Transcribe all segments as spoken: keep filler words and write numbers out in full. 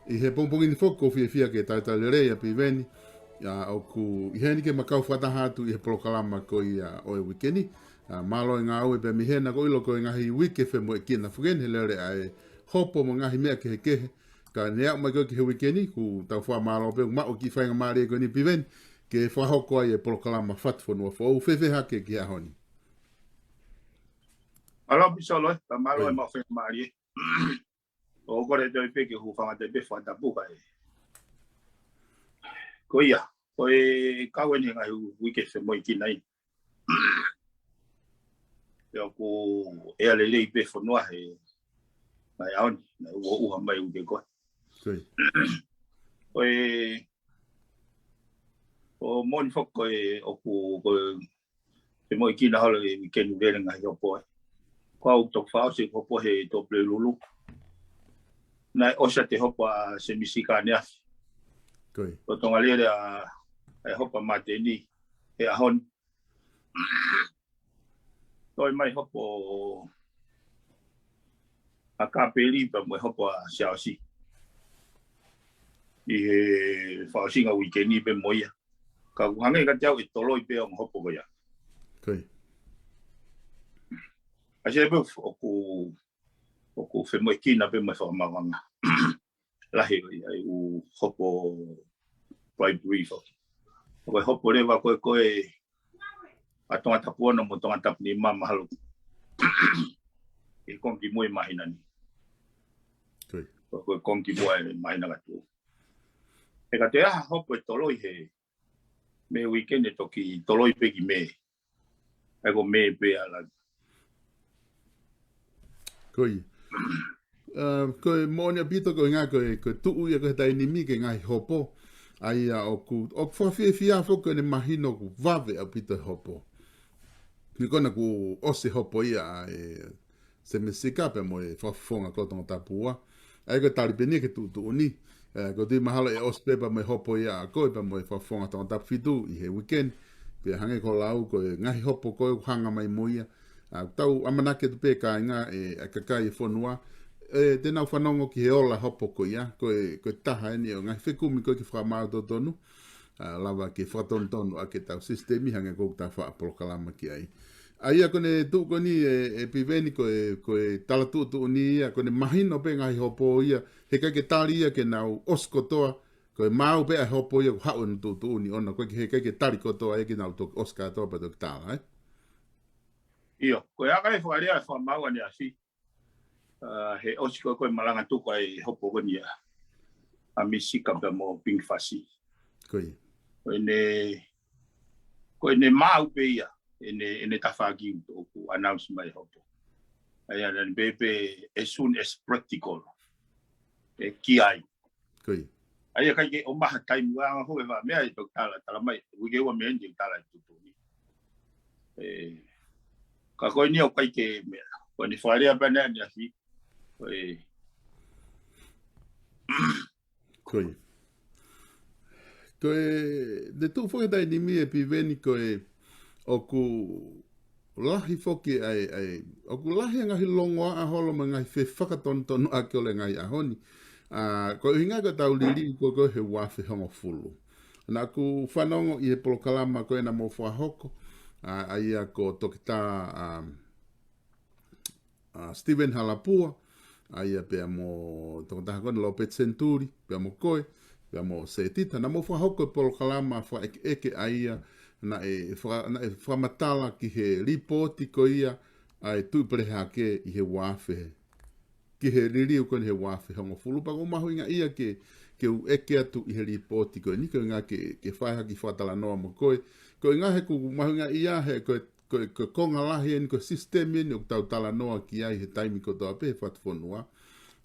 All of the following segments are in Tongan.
ʻI he pongipongi ni foki ʻoku ou fiefia ke talitali lelei ʻa Piveni, ʻa ʻoku ʻi heni ke ma kau fakataha atu ʻi he polokalama ko ia ʻo e uike ni. ʻA, mālō e ngāue pē mei hena, ko e ʻilo ko e ngaahi uike femoʻuekina foki eni he lele ʻa e hopo mo e ngaahi meʻa kehekehe. Ka ne aʻu mai ko ē ki he uike ni, ʻoku tau fakamālō pē ʻoku maʻu e kiʻi faingamālie ko eni Piveni, ke fakahoko ai e polokalama Fatufonua Foʻou. Fēfē hake ki he ʻaho ni? Mālō Pisolo, ē, ka mālō e maʻu faingamālie. ʻOku ou kole atu pē ke u hūfanga atu pē he fakatapu kae. Ko ia, ko e kau eni he ngaahi uike femoʻuekina eni. Pea ʻoku ʻea lelei pē fonua he ngaahi ʻaho ni, naʻe ʻuha, ʻuha mai uike ko ē. Ko e, ʻoku moʻoni foki ko e, ʻoku, ko e femoʻuekina holo e uike ni lele ngaahi hopo ē. Ko au toki fakaʻosi hopo he Tuʻapulelulu. Naʻe ʻosi ʻa e hopo ʻa Semi Sika ʻaneafi. Ko e. Ko Tonga lele ʻa, ʻa e hopo ʻa Mateni he ʻaho ni. Toe mai hopo ʻa Kapeli pea mo e hopo ʻa Siaosi. ʻI he fakaʻosinga uike ni pē mo ia. Ka ʻoku hangē kiate au ʻe toloi pē ʻa e ongo hopo ko ia. Ko e. ʻA ia pē ʻoku, ʻoku femoʻuekina pē mo e fakamaauʻanga lahi ʻo ia ʻa e ʻū hopo bribery foki. Ko e hopo leva ko ē ko ē ʻa Tongatapu ono mo Tongatapu nima mahalo ʻe konga kimui māhina ni. Ko e. Ko e konga kimui māhina ka tuʻu. He ka toe ʻi ai ha hopo ʻe toloi he mei he uike ni ʻe toki toloi pē ki Mē. ʻA ia ko Mē pē ʻa langa. Ko ia. ʻA, ko e moʻoni ʻaupito ko e ʻuhinga ko e, ko e tuʻu ia ko e taimi ni ki he ngaahi hopo. ʻA ia ʻoku, ʻoku fakafiefia foki ko ʻene mahino ʻoku vave ʻaupito e hopo. Ni ko ena kuo ʻosi hopo ia ʻa e Semi Sika pea mo e fakafofonga ko Tongatapu ua. ʻA ia ko e tali pē eni ki he tuʻutuʻuni. ʻE, ʻoku ou tui mahalo ʻe ʻosi pē pea mo e hopo ia ʻa koe pea mo e fakafofonga Tongatapu fitu ʻi he uike ni. Pea hangē ko e lau ko e ngaahi hopo ko ē ʻoku hanga mai mo ia. ʻA, tau ʻamanaki atu pē kāinga ē, ʻa e kakai e fonua, ʻe te nau fanongo ki he ola hopo ko ia, ko e, ko e taha eni ʻo e ngaahi fekumi ko ē ke fakamaau totonu. ʻA, lava ke fakatonutonu ʻaki ʻetau sisitemi hangē ko ʻetau faʻa polokalama ki ai. ʻA ia ko ʻene tuʻu ko eni ē, ē Piveni ko e, ko e tala tuʻutuʻuni ia, ko ʻene mahino pē ngaahi hopo ia, heʻikai ke tali ia ke nau ʻosi kotoa, ko e maau pē ʻa e hopo ia ʻoku haʻu ʻene tuʻutuʻuni ʻona, ko e heʻikai ke tali kotoa ia ke nau toki ʻosi kātoa pea toki tala, ē? ʻIo, ko e anga e fakalea e fakamaau ʻaneafi. ʻA, he ʻosi ko ē ko e malanga tuku ʻa e hopo ko eni ʻa, ʻa Misika pea mo Pingifasi. Ko ia. Ko ʻene, ko ʻene maau pē ia, ʻene, ʻene tafaʻaki ʻoku announce mai hopo. ʻA ia naʻa ne pehē pē as soon as practical. ʻE ki ai. Ko ia. ʻA ia ʻikai ke ʻomaha taimi ua anga hou e vā meʻa ʻe toki tala, tala mai, uike ua mei heni ʻe tala e tuʻutuʻuni. ʻE, ka ko eni ʻoku ʻikai ke meʻa. Ko ʻene fakalea pē ʻaneafi. Ko e. Ko ia. Ko e, ne tuʻu foki taimi ni ē Piveni ko e, ʻoku lahi foki ʻa e, ʻa e, ʻoku lahi e ngaahi longoaʻa holo mo e ngaahi fefakatonutonu ʻaki holo e ngaahi ʻaho ni. ʻA, ko e ʻuhinga ko ʻetau liliu ko ē ko ē he ua afe hongofulu. Naʻa ku fanongo ʻi he polokalama ko ē naʻa mou fakahoko, ʻa, ʻa ia ko Toketā, ʻa, ʻa Steven Halapua, ʻa ia pea mo e tokotaha ko eni Lopeti Senituli, pea mo koe, pea mo Setita. Naʻa mou fakahoko e polokalama fakaʻekeʻeke ʻa ia, naʻe faka-, naʻe fakamatala ki he lipooti ko ia ʻa e Tuʻi Pelehake ʻi he ua afe. Ki he liliu ko eni he ua afe hongofulu, pea ʻoku mahuʻinga ia ke, ke u ʻeke atu ʻi he lipooti ko eni, ko e ʻuhinga ke, ke fai ha kiʻi fakatalanoa mo koe. Ko e ʻuhinga he ʻoku mahuʻinga ia he ko e ko e, ko e konga lahi eni, ko e sisitemi eni ʻoku tau talanoa ki ai he taimi kotoa pē he Fatufonua.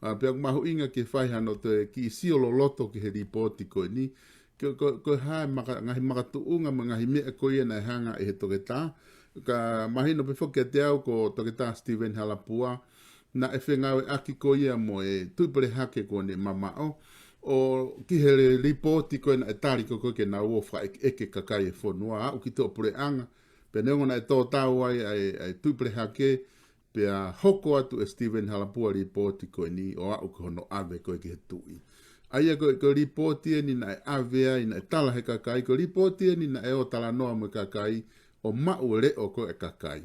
ʻA, pea ʻoku mahuʻinga ke fai hano toe kiʻi sio loloto ki he lipooti ko eni. Ko e, ko e, ko e hā e maka-, ngaahi makatuʻunga mo e ngaahi meʻa ko ia naʻe hanga ʻe he toketā. Ka mahino pē foki kiate au ko Toketā Steven Halapua, naʻe fengāueʻaki ko ia mo e Tuʻi Pelehake kuo ne mamaʻo. ʻO ki he lipooti ko ē naʻe tali ko ē ke nau ō fakaʻekeʻeke kakai e fonua, aʻu ki tuʻapuleʻanga, pea neongo naʻe tō tau ai ʻa e, ʻa e Tuʻi Pelehake, pea hoko atu ʻe Steven Halapua lipooti ko eni ʻo aʻu ki hono ʻave ko ē ki he tuʻi. ʻA ia ko e, ko e lipooti eni naʻe ʻave ai, naʻe tala he kakai, ko e lipooti eni naʻe ō talanoa mo e kakai, ʻo maʻu e leʻo ko ē ʻa e kakai.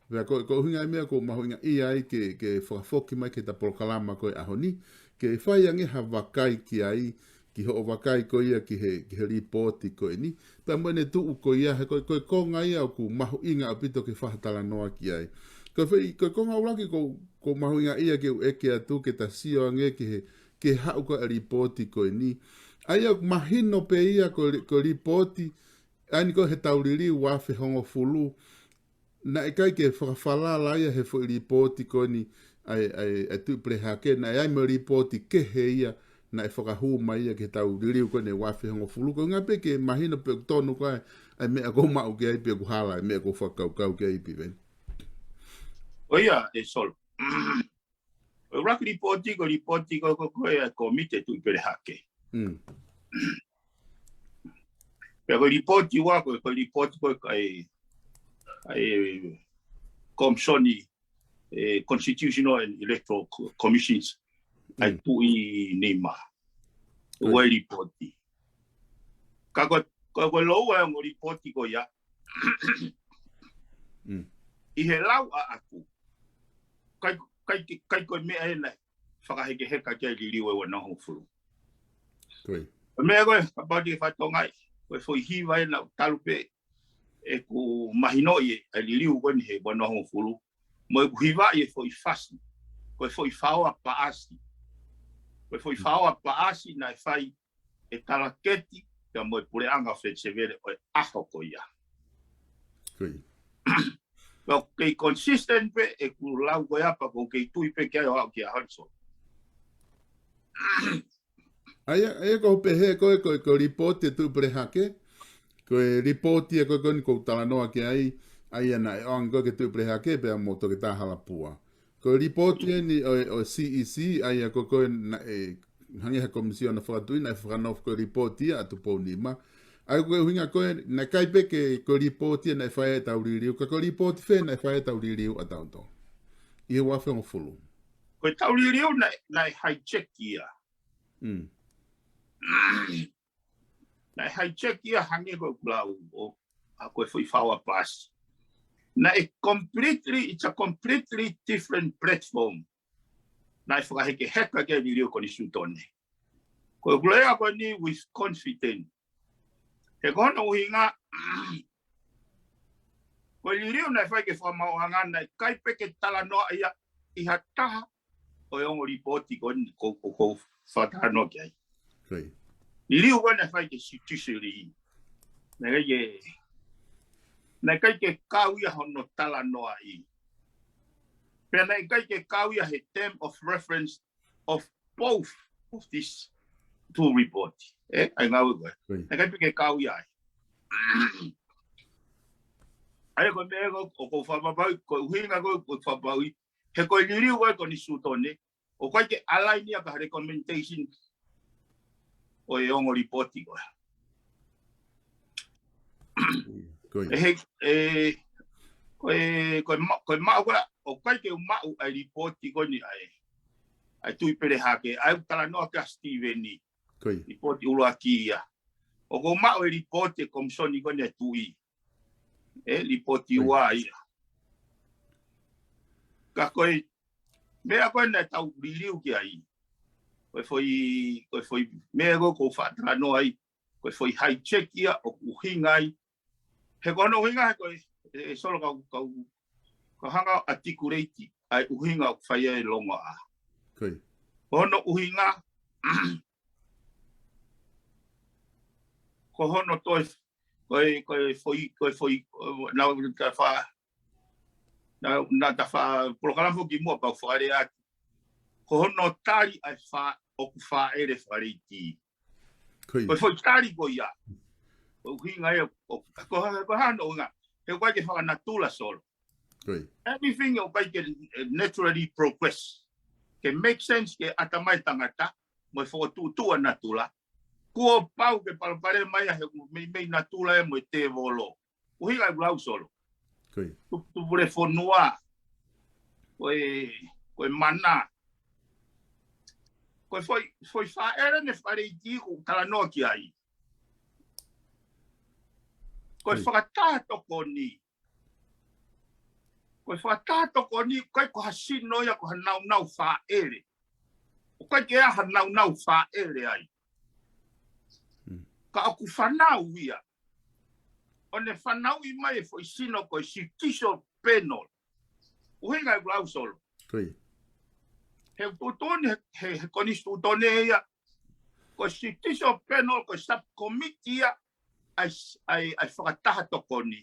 Pea ko e, ko e ʻuhinga e meʻa ʻoku ou mahuʻingaʻia ai ke, ke fakafoki mai ki heʻeta polokalama ko ē ʻaho ni, ke fai ange ha vakai ki ai, ki hoʻo vakai ko ia ki he, ki he lipooti ko eni. Pea mo ʻene tuʻu ko ia, he ko e, ko e konga ia ʻoku mahuʻinga ʻaupito ke fakatalanoa ki ai. Ko e foʻi, ko e konga ʻuluaki ʻoku, ʻoku ou mahuʻingaʻia ke u ʻeke atu ke ta sio ange ki he, ki he haʻu ko ē ʻa e lipooti ko eni. ʻA ia ʻoku mahino pē ia ko e li-, ko e lipooti, ʻa eni ko ē heʻetau liliu ua afe hongofulu, naʻe ʻikai ke fakafalala ia he foʻi lipooti ko eni ʻa e, ʻa e, ʻa e Tuʻi Pelehake, naʻe ʻi ai mo e lipooti kehe ia, naʻe fakahū mai ia ki heʻetau liliu ko eni ua afe hongofulu, ko e ʻuhinga pē ke mahino pe ʻoku tonu ko ā ʻa e meʻa ʻoku ou maʻu ki ai pe ʻoku hala ʻa e meʻa ʻoku ou fakakaukau ki ai, Piveni. ʻIo, ʻe Solo. Ko e ʻuluaki lipooti, ko e lipooti ko ē, ko e, ko e ʻa e Kōmiti Tuʻi Pelehake. Mm. Pea ko e lipooti ua, ko e, ko e lipooti ko ē ʻa e, ʻa e Komisoni, ʻa e Constitutional and Electoral Co-, Commissions, ʻa e Mm. Tuʻi Nima. Ko e. Ua e lipooti. Ka ko e, ko e, ko e lōua e ongo lipooti ko ia. Mm. ʻI he lau ʻaʻaku, ʻikai, ʻikai, ʻikai ko e meʻa ena fakahekeheka ki ai e liliu ʻe ua noa hongofulu. Ko e. Ko e meʻa ko ē, kapau te ke fakatokangaʻi, ko e foʻi hiva ena talu pē ʻeku mahinoʻi e, e liliu ko eni he ua noa hongofulu. Mo ʻeku hivaʻi e foʻi fasi, ko e foʻi faoa paasi. Ko e foʻi faoa paasi naʻe fai ʻe Talaketi, pea mo e Puleʻanga Fete Sevele ʻo e ʻaho ko ia. Ko e. Pea ʻoku kei consistent pē ʻeku lau ko ia pea ʻoku ou kei tui pē ki ai ʻo aʻu ki he ʻaho ni, Solo. ʻA ia, ʻa ia ʻoku ou pehē ko e, ko e, ko e lipooti e Tuʻi Pelehake, ko e lipooti ia ko ē ko eni ʻoku ou talanoa ki ai, ʻa ia naʻe ʻoange ko ē ki he Tuʻi Pelehake, pea mo Toketā Halapua. Ko e lipooti eni ʻo e, ʻo e C E C, ʻa ia ko ē ko ē naʻe hangē ha komisiona fakatuʻi, naʻe fakanofo ko e lipooti ia ʻa Tupou Nima. ʻA ia ko e ʻuhinga ko ē, naʻe ʻikai pē ke ko e lipooti ia naʻe fai ai ʻetau liliu, ka ko e lipooti fē naʻe fai ai ʻetau liliu ʻatautolu ʻi he ua afe hongofulu. Ko ʻetau liliu naʻe, naʻe hijack ia. Mm. Naʻe hijack ia hangē ko ʻeku lau ʻo, ʻa ko e foʻi faoa paasi. Naʻe completely, it's a completely different platform. Naʻe fakahekeheka ki ai e liliu konisitūtone. Ko ʻeku lea ko eni with confidence. He ko hono ʻuhinga, ko e liliu naʻe fai ki he Fakamaauʻanga naʻe ʻikai pē ke talanoa ia ʻi ha taha ʻo e ongo lipooti ko eni ʻoku, ʻoku ou fakatalanoa ki ai. Ko e. Liliu ko ē naʻe fai ki he judiciary. Naʻe ʻikai ke, naʻe ʻikai ke kau ia hono talanoaʻi. Pea naʻe ʻikai ke kau ia he term of reference of both of these two report. ʻE, ʻa e ngāue ko ē. Ko e. Naʻe ʻikai pē ke kau ia ai. ʻA ia ko e meʻa ko ē ʻoku ou fakapapauʻi, ko e ʻuhinga ko ē ʻoku ou fakapapauʻi, he ko e liliu ko ē konisitūtone, ʻoku ʻikai ke align ia ki he recommendation ʻo e ongo lipooti ko ē. Ko e. ʻE he, ʻe, ko e, ko e ma-, ko e maʻu ko ē, ʻoku ʻikai ke u maʻu ʻa e lipooti ko eni ʻa e, ʻa e Tuʻi Pelehake, ʻa ia ʻoku talanoa ki ai ʻa Steven ni. Ko e. Lipooti ʻuluaki ia. ʻOku ou maʻu e lipooti e komisoni ko eni ʻa e Tuʻi. ʻE, lipooti Ko e. ua ia. Ka ko e, meʻa ko ē naʻa tau liliu ki ai. Ko e foʻi, ko e foʻi, meʻa ko ē ʻoku ou fakatalanoa ai. Ko e foʻi hijack ia ʻoku ʻuhinga ai. He ko hono ʻuhinga he ko e, ʻe, ʻe Solo kau, kau, kau hanga ʻo articulate ʻa e ʻuhinga ʻoku fai ai e longoaʻa. Ko e. Ko hono ʻuhinga, ko hono toe, ko e, ko e foʻi, ko e foʻi, naʻa ta fa, naʻa, naʻa ta fa, polokalama foki muʻa pea u fakalea atu. Ko hono tali ʻa e fa, ʻoku fāʻele fakaleiti. Ko e. Ko e foʻi tali ko ia. Ko e ʻuhinga ia, ʻo, ko ha, ko hono ʻuhinga. He ʻoku ʻikai ke fakanatula Solo. Ko e. Everything ʻoku ʻikai ke, eh, naturally progress. Ke make sense ki he ʻatamai tangata, mo e fokotuʻutuʻu ʻa natula. Kuo pau ke palopalema ia he meimei natula ia mo e tēvolo. ʻUhinga ʻeku lau Solo. Ko e. Tu-, tupulefonua. Ko e, ko e mana. Ko e foʻi, foʻi fāʻele ne faleiti ʻoku talanoa ki ai. Ko e fakataha tokoni. Ko e fakataha tokoni, ʻoku ʻikai ko ha sino ia ko ha naunau fāʻele. ʻOku ʻikai ke ʻi ai ha naunau fāʻele ai. Ka ʻoku fanau ia. ʻO ne fanauʻi mai e foʻi sino ko e Judicial Panel. ʻUhinga ʻeku lau Solo. He tuʻutuʻuni he, he, he konisitūtone ia. Ko e Judicial Panel, ko e subcommittee ia, ʻa e, ʻa e, ʻa e fakataha tokoni.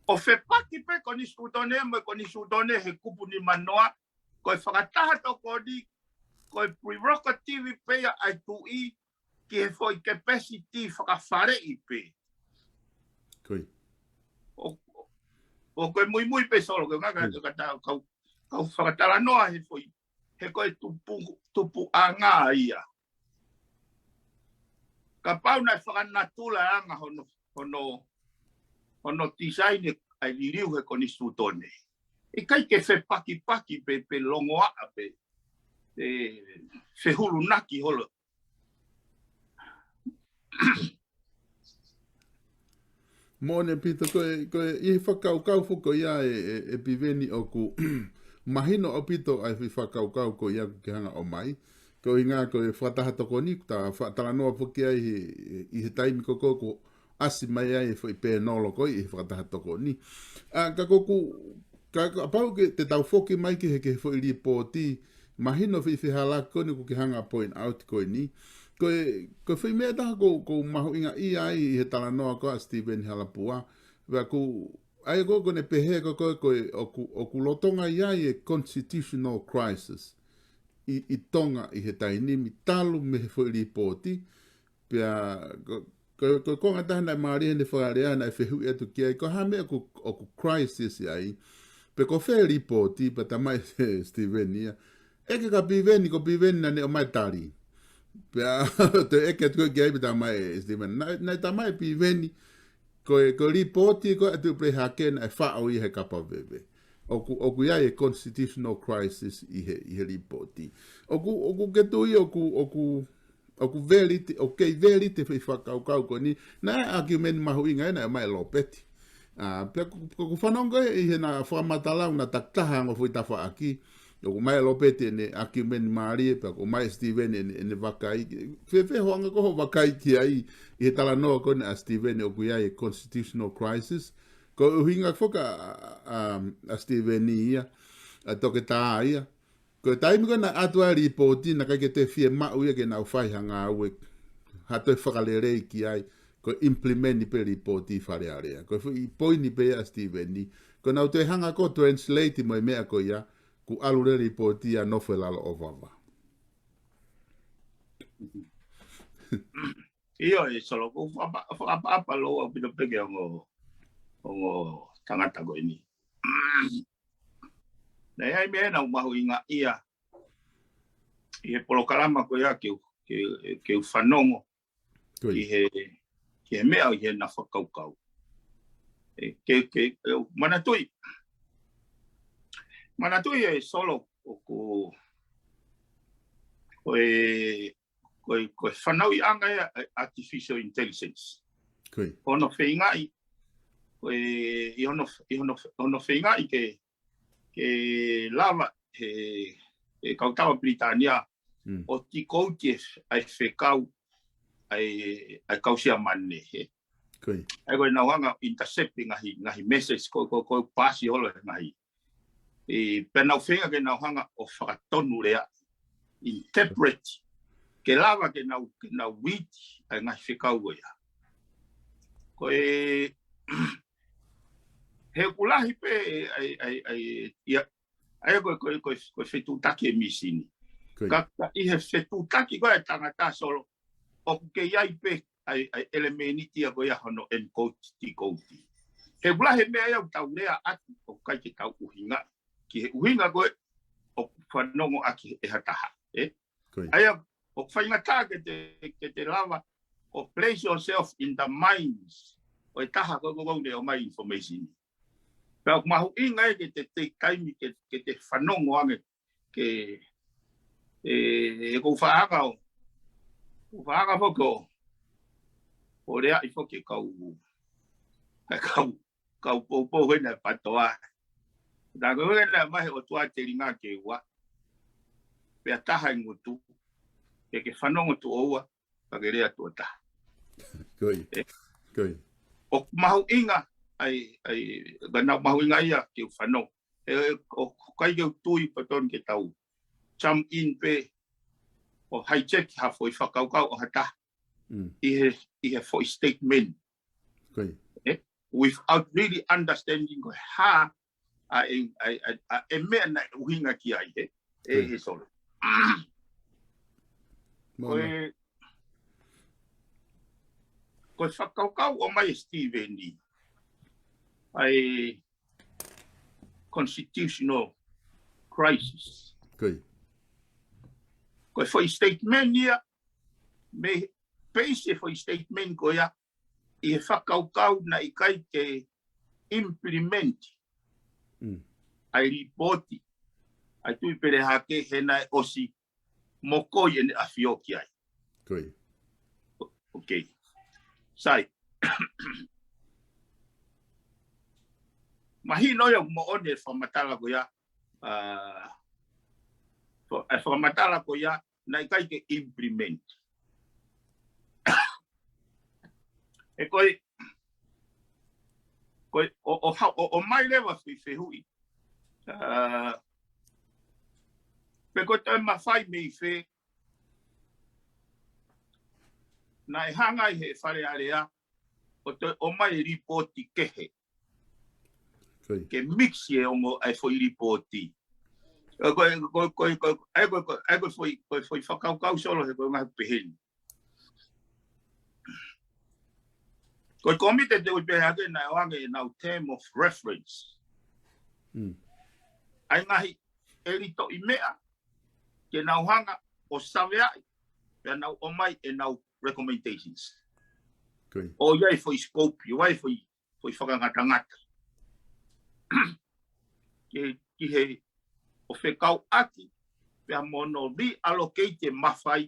ʻO fepaki pē konisitūtone mo e konisitūtone he kupu nimanoa, ko e fakataha tokoni, ko e prerogative pē ia ʻa e tuʻi ki he foʻi capacity fakafaleʻi pē. ʻO, ʻo ko e muimui pē Solo, ko e ngaka, kau, kau fakatalanoa he foʻi, he ko e tupu, tupuʻanga ia. Kapau naʻe fakanatula anga hono, hono, hono design ʻa e liliu he konisitūtone. ʻIkai ke fepakipaki pē, pe longoaʻa pē, pe fehulunaki holo. Moʻoni ʻaupito ko e, ko e ʻi he fakakaukau foki ko ia ʻe, ʻe, ʻe Piveni ʻoku mahino ʻaupito ʻa e foʻi fakakaukau ko ia ʻoku ke hanga ʻo ʻomai. Ko e ʻuhinga ko e fakataha tokoni, ta faʻa talanoa foki ai he, ʻi he taimi ko ē ʻoku ʻasi mai ai e foʻi pēnolo ko ē ʻi he fakataha tokoni. ʻA, ka ʻoku, ka, kapau ke te tau foki mai ki he, ki he foʻi līpooti, mahino foʻi fehālaaki ko eni ʻoku ke hanga point out ko eni. Ko e, ko e foʻi meʻa ʻe taha ʻoku, ʻoku mahuʻinga ʻi ai ʻi he talanoa ko ē ʻa Stephen Halapua. Pea ʻoku, ʻa ia ko ē ʻoku ne pehē ko ē, ko e, ʻoku, ʻoku lolotonga ʻi ai e constitutional crisis ʻi, ʻi Tonga ʻi he taimi ni talu mei he foʻi līpooti. Pea, ko, ko, ko e konga ʻe taha naʻe mālie heʻene fakalea, naʻe fehuʻi atu ki ai, ko e hā e meʻa ʻoku, ʻoku crisis ai. Pe ko fē līpooti, pea talamai ʻe Stephen ia. ʻEke kia Piveni, ko Piveni naʻa ne ʻomai e tali. Pea, toe ʻeke atu ko ē ki ai pea talamai ʻe Stephen. Naʻe, naʻe talamai ʻe Piveni, ko e, ko e līpooti ko ē ʻa Tuʻipelehake naʻe faʻo ia he kapa veve. ʻOku, ʻoku ʻi ai e constitutional crisis ʻi he, ʻi he līpooti. ʻOku, ʻoku ke tui, ʻoku, ʻoku, ʻoku valid, ʻoku kei valid e foʻi fakakaukau ko eni. Naʻe argument mahuʻinga ē naʻe ʻomai ʻe Lopeti. ʻA, pea ʻoku, ʻoku fanongo ē ʻi heʻena fakamatala ʻoku na takitaha ongo foʻi tafaʻaki. ʻOku ʻomai ʻe Lopeti ʻene argument mālie, pea ʻoku ʻomai ʻe Stephen ʻene, ʻene vakai. Fēfē hoʻo anga ko ē hoʻo vakai ki ai, ʻi he talanoa ko eni ʻa Stephen ʻoku ʻi ai e constitutional crisis. Ko e ʻuhinga foki ʻa, ʻa, ʻa Stephen ia, ʻa e toketā ia. Ko e taimi ko ē naʻe ʻatu ai e līpooti, naʻe ʻikai ke toe fiemaʻu ia ke nau fai ha ngāue, ha toe fakalelei ki ai, ko e implement pē e līpooti Fale Alea. Ko e foʻi poini pē ia ʻa Stephen. Ko ʻenau toe hanga ko ē ʻo translate mo e meʻa ko ia, kuo ʻalu leva e līpooti ia ʻo nofo ʻi lalo ʻo vava. ʻIo, ʻe Solo, ʻoku ou fakaʻapa-, fakaʻapaʻapa lōua ʻaupito pē ki he ongo, ongo tangata ko eni. Naʻe ʻi ai e meʻa naʻe mahuʻinga ia ʻi he polokalama ko ia ke u, ke, ke u fanongo ʻi he, ki he meʻa ʻi heʻena fakakaukau. ʻE, ke, ke, ʻe, manatuʻi. Manatuʻi ʻe Solo ʻoku, ko e, ko e, ko e fanauʻiʻanga ia ʻa e artificial intelligence. Ko hono feingaʻi, ko e, ʻi hono, ʻi hono, hono feingaʻi ke, ke lava he, he kautau Pilitānia ʻo tikouti e, ʻa e fekau, ʻa e, ʻa e kau Siamane, he. ʻA ia ko ʻenau hanga ʻo intercept e ngaahi, ngaahi message ko, ko, ko e pasi holo e ngaahi. ʻE, pea nau feinga ke nau hanga ʻo fakatonu lea, interpret, ke lava ke nau, ke nau ueʻi ʻa e ngaahi fekau ko ia. Ko e, he ʻoku lahi pē ʻa e, ʻa e, ʻa e, ia, ʻa ia ko e, ko e, ko e, ko e fetuʻutaki e mīsini. Ka, ka ʻi he fetuʻutaki ko ē ʻa e tangata Solo, ʻoku kei ʻi ai pē ʻa e, ʻa e ʻelemēniti ia ko ia hono encode, decode. He ʻoku lahi e meʻa ia ʻoku tau lea atu, ʻoku ʻikai ke tau ʻuhinga ki he ʻuhinga ko ē ʻoku fanongo ʻaki ʻe ha taha, ē? ʻA ia, ʻoku faingataʻa ke te, ke te lava ʻo place yourself in the minds ʻo e taha ko ē ʻoku ne ʻomai e information. Pea ʻoku mahuʻinga ia ke te take time ke, ke te fanongo ange ke, ʻE, ʻe ʻoku ou faʻa hanga ʻo, ʻoku ou faʻa hanga foki ʻo, ʻo leaʻi foki e kau, e kau, kau poupou hena e PTOA. Naʻa ko e ʻuhinga naʻe ʻomai he ʻOtua e telinga ke ua, pea taha e ngutu, ke ke fanongo tuʻo ua, pea ke lea tuʻo taha. Ko ia. ʻE. Ko ia. ʻOku mahuʻinga, ʻai, ʻai, ka naʻa mahuʻinga ia ke u fanongo. ʻE, ʻe, ʻoku ʻikai ke u tui pē tonu ke tau jump in pē ʻo hijack ha foʻi fakakaukau ʻo ha taha. Mm. ʻI he, ʻi he foʻi statement. Ko ia. ʻE, without really understanding ko e hā ʻa e, ʻa e, ʻa e, ʻa e meʻa naʻe ʻuhinga ki ai, ʻe, ʻe, Ko ia. ʻe Solo. Mālō. Ko e, ko e fakakaukau ʻomai ʻe Steven ni, ʻa e constitutional crisis. Ko ia. Ko e foʻi statement ia, mei he base e foʻi statement ko ia, ʻi he fakakaukau naʻe ʻikai ke implement Mm. ʻa e lipooti ʻa e Tuʻi Pelehake he naʻe ʻosi mokoi ʻEne ʻAfio ki ai. Ko ia. ʻOkei. Sai. Mahino ia ʻoku moʻoni e fakamatala ko ia, ʻa, fa-, e fakamatala ko ia, naʻe ʻikai ke implement. ʻE ko e, ko e, ʻo, ʻo ha-, ʻo, ʻomai leva foʻi fehuʻi. ʻA, pe ko e toe mafai mei fē, naʻe hanga ʻe he Fale Alea, ʻo toe ʻomai e lipooti kehe. Ko ia. Ke mix e ongo ʻa e foʻi lipooti. ʻE, ko e, ko e, ko e, ko e, ʻa e, ko e, ko e, ʻa e, ko e foʻi, ko e foʻi fakakaukau Solo he ko e ngaahi pehē ni. Ko e Kōmiti Tuʻi Pelehake naʻe ʻoange ʻenau term of reference. Mm. ʻA e ngaahi ʻelitoʻi meʻa, ke nau hanga ʻo saveaʻi, pea nau ʻomai ʻenau recommendations. Ko ia. ʻOku ʻi ai e foʻi scope, ʻoku ʻi ai e foʻi, foʻi fakangatangata. Ke, ki he ʻo fekauʻaki, pea mo hono reallocate e mafai,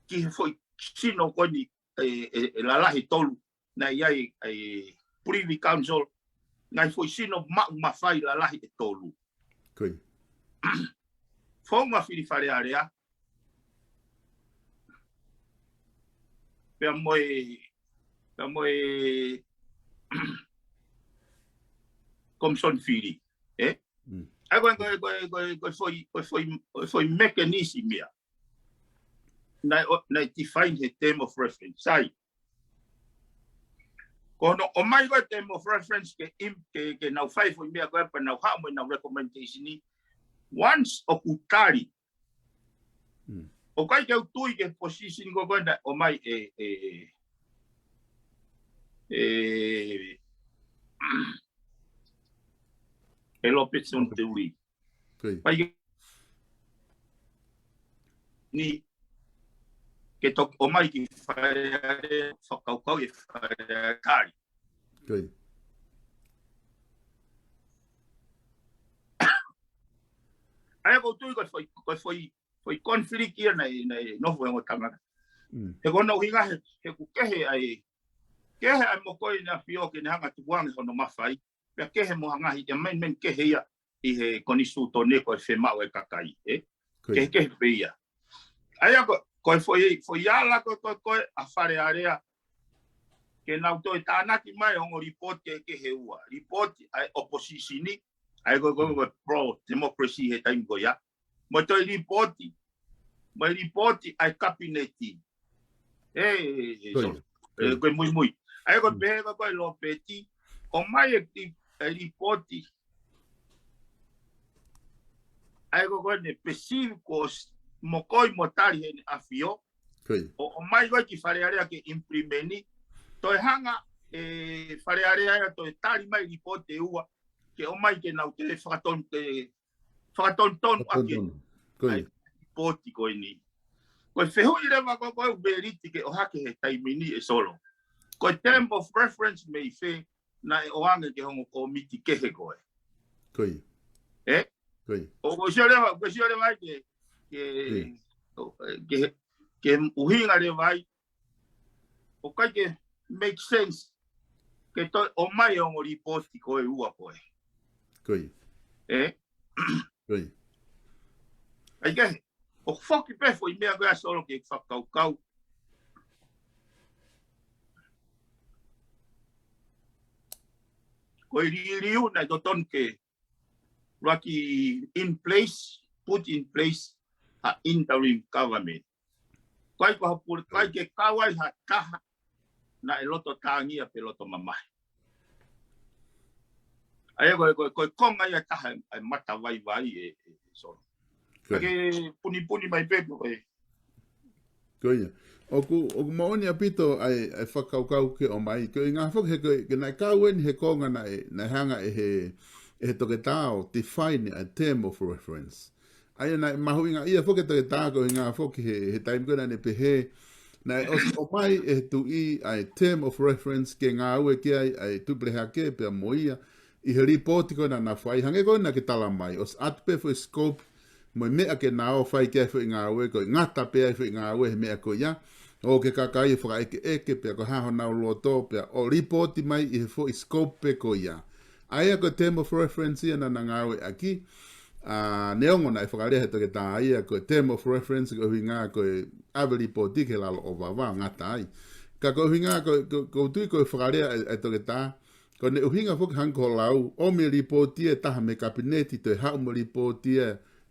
ki he foʻi sino ko eni ʻe, ʻe, ʻe lalahi ʻe tolu, naʻe ʻi ai e Privy Council, ngaahi foʻi sino maʻu mafai lalahi ʻe tolu. Ko ia. Founga Fili Fale Alea, pea mo e, pea mo e Komisoni Fili, ʻe? Mm. ʻA ia ko e, ko e, ko e, ko e, ko e foʻi, ko e foʻi, ko e foʻi mekanisi meʻa. Naʻe ʻo, naʻe define he term of reference. Sai. Ko hono ʻomai ko e term of reference ke im-, ke, ke nau fai foʻi meʻa ko ē pea nau haʻu mo ʻenau recommendation ni. Once ʻoku tali. Mm. ʻOku ʻikai ke u tui ki he position ko ē naʻe ʻomai ʻe, ʻe, ʻe, ʻe Lopeti Soni Teulī. Ko ia. Pea ke ni ke toki ʻomai ki Fale Alea, fakakaukau e Fale Alea tali. Ko ia. ʻA ia ʻoku ou tui ko e foʻi, ko e foʻi, foʻi conflict ia naʻe, naʻe nofo he ongo tangata. Mm. He ko hono ʻuhinga he, he ʻoku kehe ʻa e, kehe ʻa e mokoi ʻEne ʻAfio ke ne hanga ʻo tukuange hono mafai, pea kehe mo ha ngaahi amendment kehe ia ʻi he konisitūtone ko e fiemaʻu ʻe he kakai, ʻe? Ko ia. Kehekehe pē ia. ʻA ia ko, ko e foʻi, foʻi ala ko, ko, ko ē ʻa Fale Alea, ke nau toe tānaki mai ongo lipooti kehe ua. Lipooti ʻa e opposition ni, ʻa ia ko, ko, ko e pro-democracy he taimi ko ia. Mo e toe lipooti. Mo e lipooti ʻa e kapineti. ʻE, ʻe, ʻe, Ko ia. Solo. ʻE, ko ia. Ko e muimui. ʻA ia ko e Mm. pehē ko ē ʻe Lopeti, ʻomai e li-, e lipooti. ʻA ia ko ē ko ʻene perceive ko e s-, mokoi mo tali heʻene ʻAfio. Ko ia. ʻO, ʻomai ko ē ki Fale Alea ke implement ni. Toe hanga ʻe Fale Alea ia toe tali mai lipooti ʻe ua. Ke ʻomai ke nau toe fakatonu-, ke fakatonutonu ʻaki Fakatonutonu. Ko ia. ʻa e lipooti ko eni. Ko e fehuʻi leva ko ē ʻoku ou ʻoatu ke ʻohake he taimi ni ʻe Solo. Ko e term of reference mei fē naʻe ʻoange ki he ongo kōmiti kehe ko ē. Ko ia. ʻE? Ko ia. ʻOku ou sio leva, ʻoku ou sio leva ai ke, ke, ke, ke ʻuhinga leva ai, ʻoku ʻikai ke make sense ke toe ʻomai e ongo lipooti ko ē ua ko ē. Ē? ʻIkai ke, ʻoku foki pē foʻi meʻa ko ē ʻa Solo ke fakakaukau. Ko e liliu naʻe totonu ke ʻuluaki in place, put in place, ha interim government. ʻIkai ko ha pule, ʻikai ke kau ai ha taha naʻe loto tāngia pe loto mamahi. ʻA ia ko e, ko e, ko e konga ia ʻe taha ʻa e matavaivai ē, ē, ē Solo. Ka ke punipuni mai pē ko e. Ko ia. ʻOku, ʻoku moʻoni ʻaupito ʻa e, ʻa e fakakaukau ke ʻomai. Ko e ʻuhinga foki he ko e, ke naʻe kau eni he konga naʻe, naʻe hanga ʻe he, ʻe he toketā ʻo define ʻa e term of reference. ʻA ia naʻe mahuʻinga ia foki e toketā ko e ʻuhinga foki he, he taimi ko ē naʻa ne pehē, naʻe ʻosi ʻomai ʻe he tuʻi ʻa e term of reference ke ngāue ki ai ʻa e Tuʻi Pelehake pea mo ia ʻi he lipooti ko ē naʻa na fai, hangē ko ē naʻa ke tala mai, ʻosi ʻatu pē foʻi scope mo e meʻa ke na ō fai ki ai foʻi ngāue, ko e ngata pē ai foʻi ngāue he meʻa ko ia, ʻo ke kakai ʻe fakaʻekeʻeke, pea ko e hā honau loto, pea ʻo lipooti mai ʻi he foʻi scope pē ko ia. ʻA ia ko e term of reference ia naʻa na ngāueʻaki, ʻa, neongo naʻe fakalea he toketā ia, ko e term of reference ko e ʻuhinga ko e ʻave lipooti ki he lalo ʻo vava ʻo ngata ai. Ka ko e ʻuhinga ko, ko, ʻoku ou tui ko e fakalea ʻa e, ʻa e toketā, ko ʻene ʻuhinga foki hangē ko hoʻo lau, ʻomi e lipooti ʻe taha mei he kapineti, toe haʻu mo e lipooti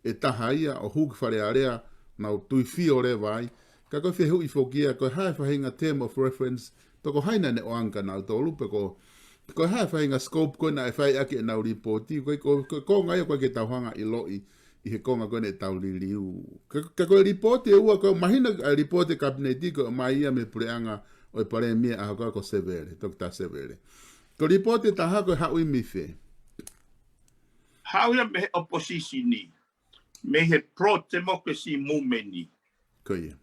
ʻe taha ia ʻo hū ki Fale Alea, nau tuifio leva ai. Ka ko e fehuʻi foki ia, ko e hā e faʻahinga term of reference, pe ko hai naʻa ne ʻoange kia nautolu, pe ko, ko e hā e faʻahinga scope ko ē naʻe fai ʻaki ʻenau lipooti, ko e, ko, ko e konga ia ʻoku ʻikai ke tau hanga ʻo ʻiloʻi ʻi he konga ko ē naʻa tau liliu. Ka, ka ko e lipooti ʻe ua ko ē, mahino ʻa e lipooti ʻa e kapineti ko e ʻomai ia mei he puleʻanga ʻo e palēmia ʻaho ko ē ko Sevele, Toketā Sevele. Ko e lipooti ʻe taha ko e haʻu ia mei fē? Haʻu ia mei he opposition ni, mei he pro-democracy movement ni. Ko ia.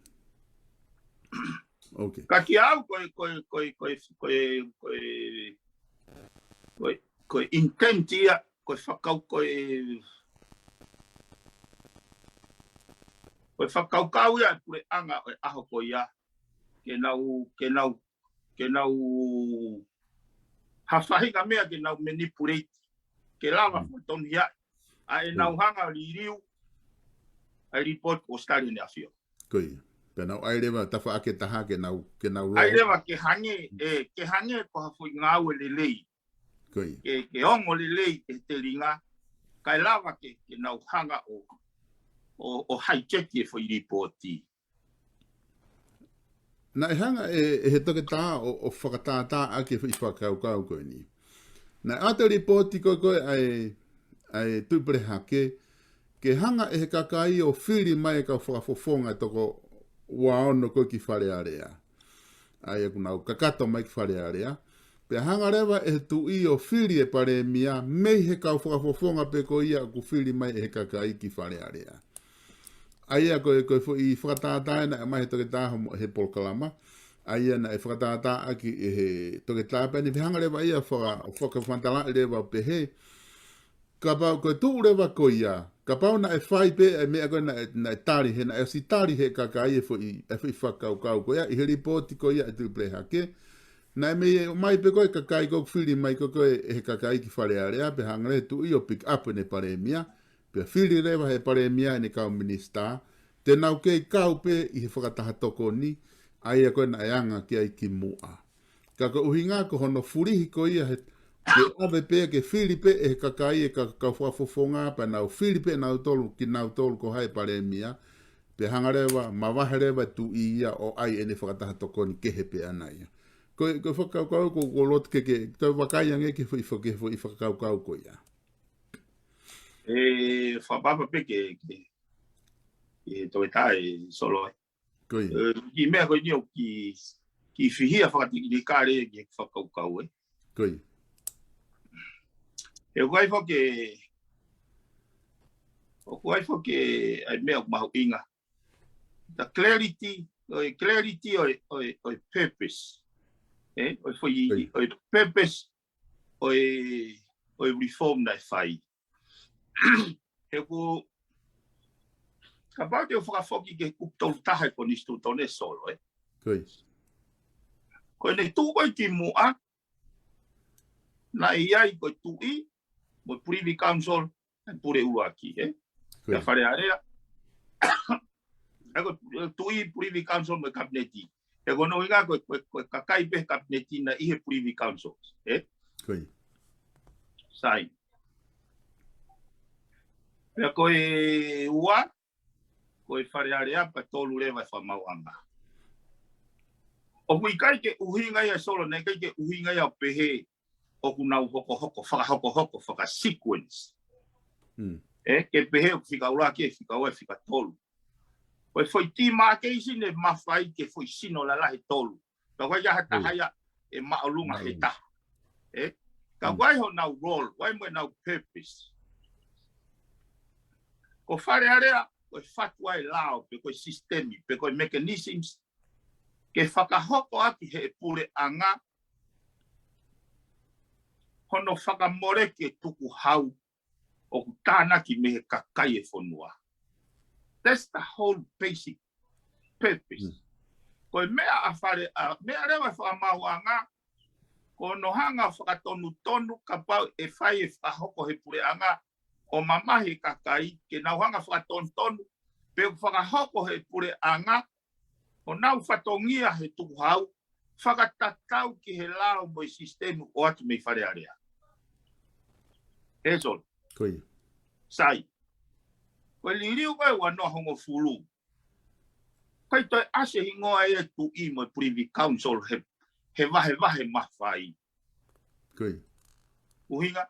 Okay. Ka kiate au ko e, ko e, ko e, ko e, ko e, ko e, ko e intent ia, ko e fakau-, ko e, ko e fakakaukau ia ʻa e puleʻanga ʻo e ʻaho ko ia, ke nau, ke nau, ke nau, ha faʻahinga meʻa ke nau manipulate, ke lava Mm. fakatonuhiaʻi ʻa ʻenau Mm. hanga ʻo liliu ʻa e lipooti ko Australia ne afio. Ko ia. Pea nau ʻai leva tafaʻaki ʻe taha ke nau, ke nau ʻai lō. Leva ke hangē, ʻe, ke hangē ko ha foʻi ngāue lelei. Ko ia. Ke, ke ongo lelei ʻi he telinga, kae lava ke, ke nau hanga ʻo, ʻo, ʻo hijack e foʻi lipooti. Naʻe hanga ʻe, ʻe he toketā ʻo, ʻo fakatātā ʻaki e foʻi fakakaukau ko eni. Naʻe ʻoatu e lipooti ko ē ʻa e, ʻa e Tuʻi Pelehake, ke hanga ʻe he kakai ʻo fili mai e kau fakafofonga ʻe toko ua ono ko ē ki Fale Alea. ʻA ia kuo nau kakato mai ki Fale Alea. Pea hanga leva ʻe he tuʻi ʻo fili e palēmia, mei he kau fakafofonga pē ko ia ʻoku fili mai ʻe he kakai ki Fale Alea. ʻA ia ko e, ko e foʻi fakatātā naʻe ʻomai he toketā mo e polokalama. ʻA ia naʻe fakatātā ʻaki ʻe he toketā pea ne hanga leva ia faka-, fakamatalaʻi leva pehē. Kapau ko e tuʻu leva ko ia, kapau naʻe fai pē e meʻa ko ē naʻe, naʻe tali, he naʻe ʻosi tali ʻe he kakai e foʻi, e foʻi fakakaukau ko ia, ʻi he lipooti ko ia ʻa e Tuʻi Pelehake. Naʻe mei ʻomai pē ko ē kakai ko ē ʻoku fili mai ko ē ʻe he kakai ki Fale Alea, pea hanga leva ʻe he tuʻi ʻo pick up ʻene palēmia, pea fili leva ʻe he palēmia ʻene kau minisitā, te nau kei kau pē ʻi he fakataha tokoni, ʻa ia ko ē naʻe anga ki ai kimuʻa. Ka ko e ʻuhinga ko hono fulihi ko ia he, ke ʻave pē, ke fili pē ʻe he kakai e ka-, kau fakafofonga pea nau fili pē nautolu, kinautolu ko hai palēmia, pea hanga leva, mavahe leva e tuʻi ia ʻo ʻai ʻene fakataha tokoni kehe pē ʻana ia. Ko e, ko e fakakaukau ko, ko loto ke, ke, ke vakai ange ki he foʻi, ki he foʻi fakakaukau ko ia. ʻE, fakapapa pē ke, ke, ke toe tae Solo ai. Ko ia. ʻE, ki he meʻa ko eni ʻoku ki, ki fihia fakatekinikale ki he fakakaukau ē. Ko ia. ʻE, ʻoku ʻi ai foki, ʻoku ʻi ai foki ʻa e meʻa ʻoku mahuʻinga. The clarity, ʻo e clarity ʻo e, ʻo e, ʻo e purpose. ʻE, ʻo e foʻi, Ko ia. ʻo e purpose ʻo e, ʻo e reform naʻe fai. He ʻoku, Kapau te u fakafoki ki he kupu tolu taha ʻo e konisitūtone, Solo, ē. Ko ia. Ko ʻene tuʻu ko ē ki muʻa, naʻe ʻi ai ko e tuʻi, mo e Privy Council, ʻa e pule ʻuluaki, ē. Ko ia. Pea Fale Alea. ʻA ia ko e tuʻi, Privy Council mo e Kapineti. He ko hono ʻuhinga ko e, ko e, ko e kakai pē he Kapineti naʻe ʻi he Privy Council, ē. Ko ia. Sai. Pea ko e ua, ko e Fale Alea, pea tolu leva e Fakamaauʻanga. ʻOku ʻikai ke ʻuhinga ia, Solo, naʻe ʻikai ke ʻuhinga ia ʻo pehē ʻoku nau hokohoko, fakahokohoko, faka-sequence. Mm. Ē, ke pehē ʻoku fika ʻuluaki, fika ua, fika tolu. Ko e foʻi demarcation ʻe mafai ke foʻi sino lalahi ʻe tolu. Ka ʻoku ʻikai ha taha ia ʻe māʻolunga he taha. Ē? Ka ʻoku ʻi ai honau role, ʻoku ʻi ai mo ʻenau purpose. Ko Fale Alea, ko e fatu ʻa e lao, pe ko e sisitemi, pe ko e mechanisms, ke fakahoko ʻaki ʻe he puleʻanga hono fakamoleki e tukuhau ʻoku tānaki mei he kakai e fonua. That's the whole basic purpose. Mm. Ko e meʻa ʻa Fale, ʻa, meʻa leva e Fakamaauʻanga, ko hono hanga ʻo fakatonutonu kapau ʻe fai e fakahoko he puleʻanga ʻo mamahi e kakai, ke nau hanga ʻo fakatonutonu, pe ʻoku fakahoko he puleʻanga, ʻo nau fatongia he tukuhau, fakatatau ki he lao mo e sisitemi ʻoku ʻoatu mei Fale Alea. Ē, Solo. Ko ia. Sai. Ko e liliu ko ē ua noa hongofulu. ʻIkai toe ʻasi e hingoa ia ʻo e tuʻi mo e Privy Council he, he vahevahe mafai. Ko ia. ʻUhinga?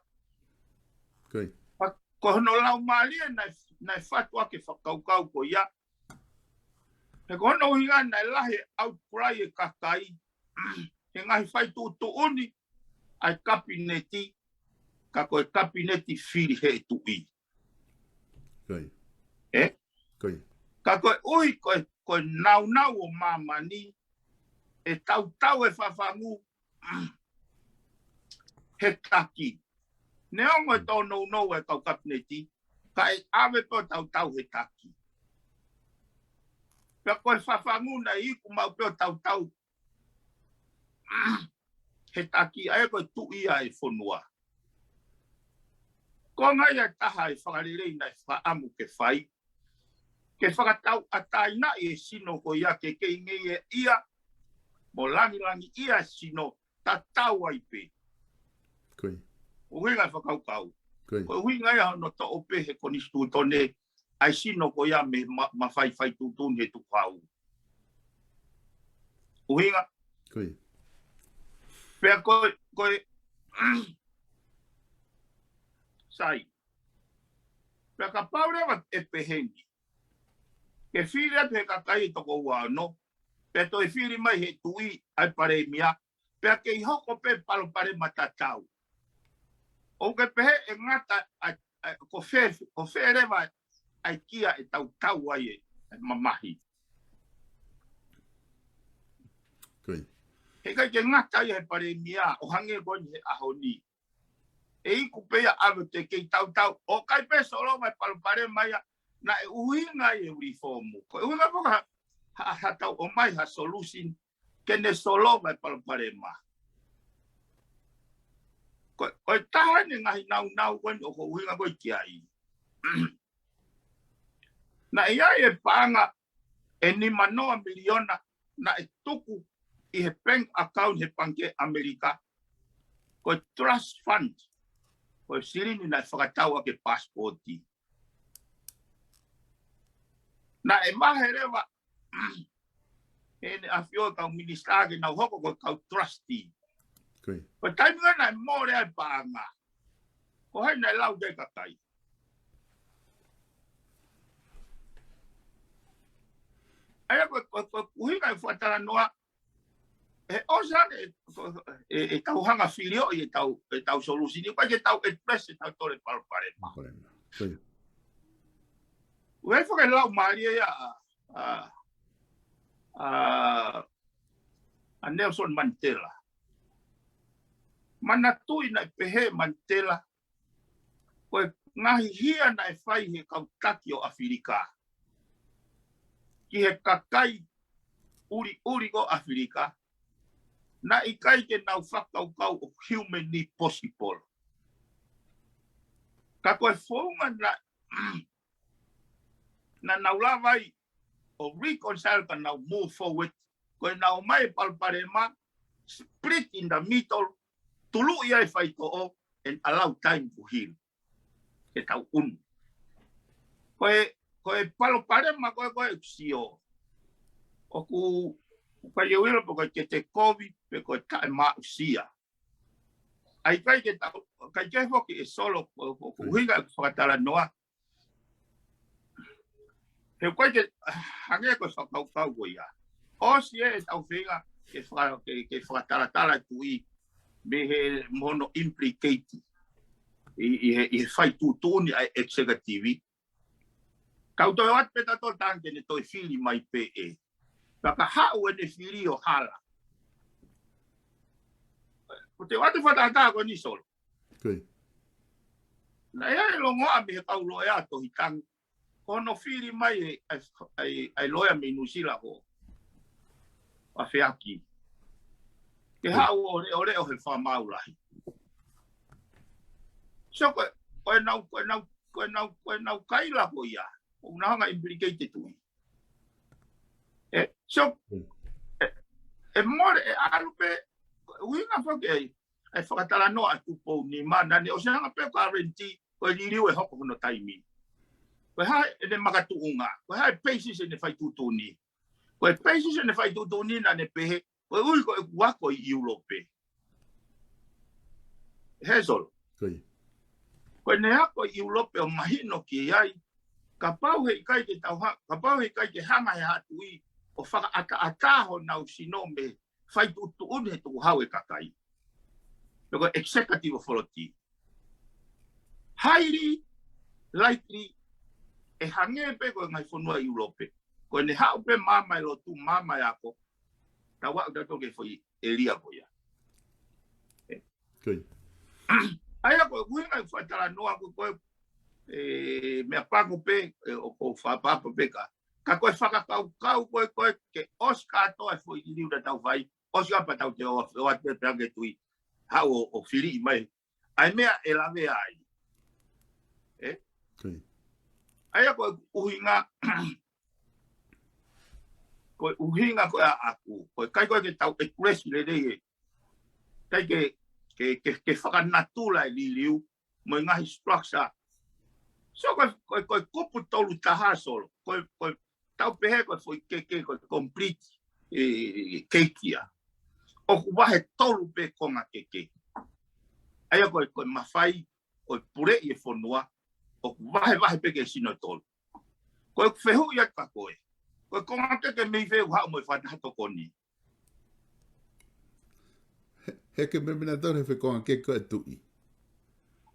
Ko ia. Pea ko hono laumālie naʻe, naʻe fatu ʻaki e fakakaukau ko ia. He ko hono ʻuhinga naʻe lahi e outcry e kakai he ngaahi fai tuʻutuʻuni ʻa e Kapineti, ka ko e Kapineti fili ʻe he tuʻi. Ko ia. Ē? Ko ia. Ka koeʻuhi ko e, ko e nāunau ʻo māmani, ʻe tautau e fafangu he taki. Neongo e tōnounou e kau Kapineti, ka ʻe ʻave pē ʻo tautau he taki. Pea ko e fafangu naʻe iku maʻu pē ʻo tautau he taki, ʻa ia ko e tuʻi ʻa e fonua. Ko e ngaahi ʻa e taha e fakalelei naʻe fakaʻamu ke fai, ke fakatauʻatāinaʻi e sino ko ia ke kei ngeia ia, mo langilangiʻia e sino tatau ai pē. Ko ia. ʻUhinga e fakakaukau. Ko ia. Ko e ʻuhinga ia hono toʻo pē he konisitūtone ʻa e sino ko ia mei he ma-, mafai fai tuʻutuʻuni he tukuhau. ʻUhinga. Ko ia. Pea ko e, ko e, sai. Pea kapau leva ʻe pehē ni, ke fili atu he kakai e toko ua ono, pea toe fili mai he tuʻi ʻa e palēmia, pea kei hoko pē palopalema tatau. ʻOku ke pehē ʻe ngata ʻa, ʻa, ko fē, ko fē leva ʻa e kia ʻe tautau ai e, e mamahi. Ko ia. He ʻikai ke ngata ia he palēmia, ʻo hangē ko eni he ʻaho ni. ʻE iku pē ia ʻave ʻo te kei tautau, ʻo ʻikai pē solova e palopalema ia naʻe ʻuhinga ai e lifoomu. Ko e ʻuhinga foki ha, ha, ha tau ʻomai ha solution ke ne solova e palopalema. Ko, ko e taha eni e ngaahi nāunau ko eni ʻoku ou ʻuhinga ko ē ki ai. Naʻe ʻi ai e paʻanga ʻe nima noa miliona naʻe tuku ʻi he bank account he pangikē ʻAmelika. Ko e trust fund. Ko e silini naʻe fakatau ʻaki e pasipoti. Naʻe vahe leva ʻe heʻene ʻafio e kau minisitā ke nau hoko ko e kau trustee. Ko ia. Ko e taimi ko ē naʻe mole ai e paʻanga, ko hai naʻe lau ki ai e kakai? ʻA ia ko, ko, ko e ʻuhinga e fakatalanoa, he ʻosi ange e, e, e tau hanga ʻo filioʻi e tau, e tau solution, ʻikai ke tau address e tau tole palopalema. Palopalema. Ko ia. ʻOku ʻi ai foki e laumālie ia ʻa, ʻa, ʻa, ʻa Nelson Mandela. Manatuʻi naʻe pehē ʻe Mandela, ko e ngaahi hia naʻe fai he kau taki ʻo ʻAfilika, ki he kakai ʻuliʻuli ko ʻAfilika, naʻe ʻikai ke nau fakakaukau ʻoku humanly possible. Ka ko e founga naʻa, naʻa nau lava ai ʻo reconcile ka nau move forward, ko ʻenau ʻomai e palopalema, split in the middle, tuluʻi ai e faitoʻo, and allow time to heal. Ke tau ʻunu. Ko e, ko e palopalema ko e, ko e sio. ʻOku, ʻoku ʻikai ke uilo pe ko e ke te kovi, pe ko e taʻemaʻusia. ʻA ia ʻikai ke tau, ʻikai ke foki e Solo, ko, ko, ko e ʻuhinga e fakatalanoa. He ʻoku ʻikai ke, hangē ko e fakakaukau ko ia. ʻOsi e tau feinga ke faka-, ke, ke fakatalatala e tuʻi mei he mo hono implicate ʻi, ʻi he, ʻi he fai tuʻutuʻuni ʻa e executive. Kau toe ʻoatu pē tautolu tangi ke ne toe fili mai pē ē. Pea ka haʻu ʻene fili ʻo hala. Ko te ʻoatu fakatātā ko eni Solo. Ko ia. Naʻe ʻi ai e longoaʻa mei he kau loea Tohi Tangi. Ko hono fili mai e, ʻa e, ʻa e, ʻa e loea mei Nuʻusila ko ʻAfeaki. Ke haʻu ʻo leʻoleʻo he fakamaau lahi. So ko e, ko ʻenau, ko ʻenau, ko ʻenau, ko ʻenau kaila ko ia. ʻOku nau hanga implicate e tuʻi. ʻE, so, ʻe, ʻe mole, ʻe ʻalu pē, ʻuhinga foki ʻa e, ʻa e fakatalanoa ʻa Tupou Nima, naʻa ne ʻosi hanga pē ʻo guarantee, ko e liliu ʻe hoko hono taimi. Ko e hā ʻene makatuʻunga, ko e hā e basis ʻene fai tuʻutuʻuni. Ko e basis ʻene fai tuʻutuʻuni naʻa ne pehē, ko e ʻuhi ko ʻeku ako ʻi ʻIulope. He Solo. Ko ia. Ko ʻene ako ʻi ʻIulope ʻo mahino ki ai, kapau he ʻikai ke tau ha-, kapau he ʻikai ke hanga he haʻa tuʻi ʻo fakaʻataʻatā honau sino mei he fai tuʻutuʻuni he tukuhau e kakai. Pe ko e executive authority. Highly likely, ʻe hangē pē ko e ngaahi fonua ʻi ʻIulope. Ko ʻene haʻu pē maama e lotu, maama e ako, tau aʻu tautolu ki he foʻi ʻēlia ko ia. Ko ia. ʻA ia ko e ʻuhinga e fakatalanoa ko e, ko e, ʻe, meʻapango pē, ʻe, ʻoku ou fakapapa pē ka. Ka ko e fakakaukau ko e, ko e ke ʻosi kātoa e foʻi liliu naʻa tau fai, ʻosi ʻa pea tau toe ō, ō atu pē ʻa e tuʻi. Haʻu ʻo, ʻo fili mai. ʻA e meʻa ʻe lavea ai. ʻE? Ko ia. ʻA ia ko e ʻuhinga, ko e ʻuhinga ko e ʻaʻaku, ko e ʻikai ko e ke tau ʻekulesi lelei ē. ʻIkai ke, ke, ke, ke fakanatula e liliu, mo e ngaahi structure. So ko e, ko e, ko e kupu tolu taha Solo, ko e, ko e tau pehē ko e foʻi keke ko e complete, ʻe, keke ia. ʻOku vahe tolu pē konga keke. ʻA ia ko e, ko e mafai ʻo e puleʻi e fonua, ʻoku vahevahe pē ke sino tolu. Ko e fehuʻi atu kia koe. Ko e konga keke mei fē ʻoku haʻu mo e fakataha tokoni. He, he ke meʻa mena tau he fē konga keke ko e tuʻi.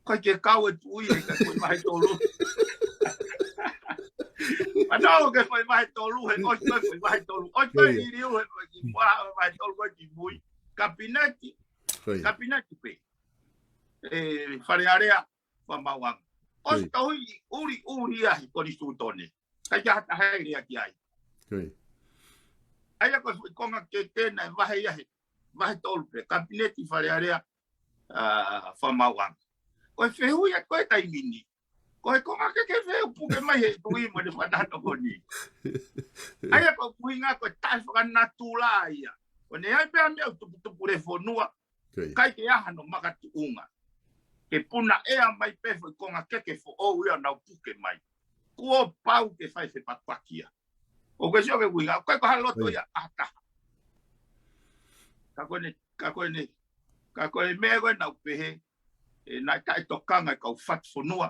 ʻIkai ke kau e tuʻi, he ka ko e vahe tolu. Anau ke ko e vahe tolu, he ʻosi ko e vahe tolu. ʻOsi ko e liliu, he ko e ki mua, vahe tolu ko e ki mui. Kapineti, kapineti pē. ʻE, Fale Alea, Fakamaauʻanga. ʻOsi tau ʻi ʻuli ʻuli ia he konisitūtone. ʻIkai ke ha taha ʻe lea ki ai. ʻA ia ko e foʻi konga keke naʻe vahe ia he, vahe tolu pē, Kapineti, Fale Alea, ʻa, Fakamaauʻanga. Ko e fehuʻi atu ko e taimi ni. Ko e konga keke fē ʻoku puke mai he tuʻi mo ʻene fakataha tokoni. ʻA ia ko e ʻuhinga ko e taʻefakanatula ia. Ko ʻene ʻi ai pē ʻa e meʻa ʻoku tuputupu le fonua. ʻIkai ke ʻi ai hano makatuʻunga. Ke puna ʻea mai pē foʻi konga keke foʻou ia ʻo nau puke mai. Kuo pau ke fai fepakipaki ia. ʻOku ke sio ke ʻuhinga, ʻoku ʻikai ko ha loto ia ʻa ha taha. Ka ko ʻene, ka ko ʻene, ka ko e meʻa ko ē naʻa ku pehē, ʻe, naʻe taʻetokanga e kau fatu fonua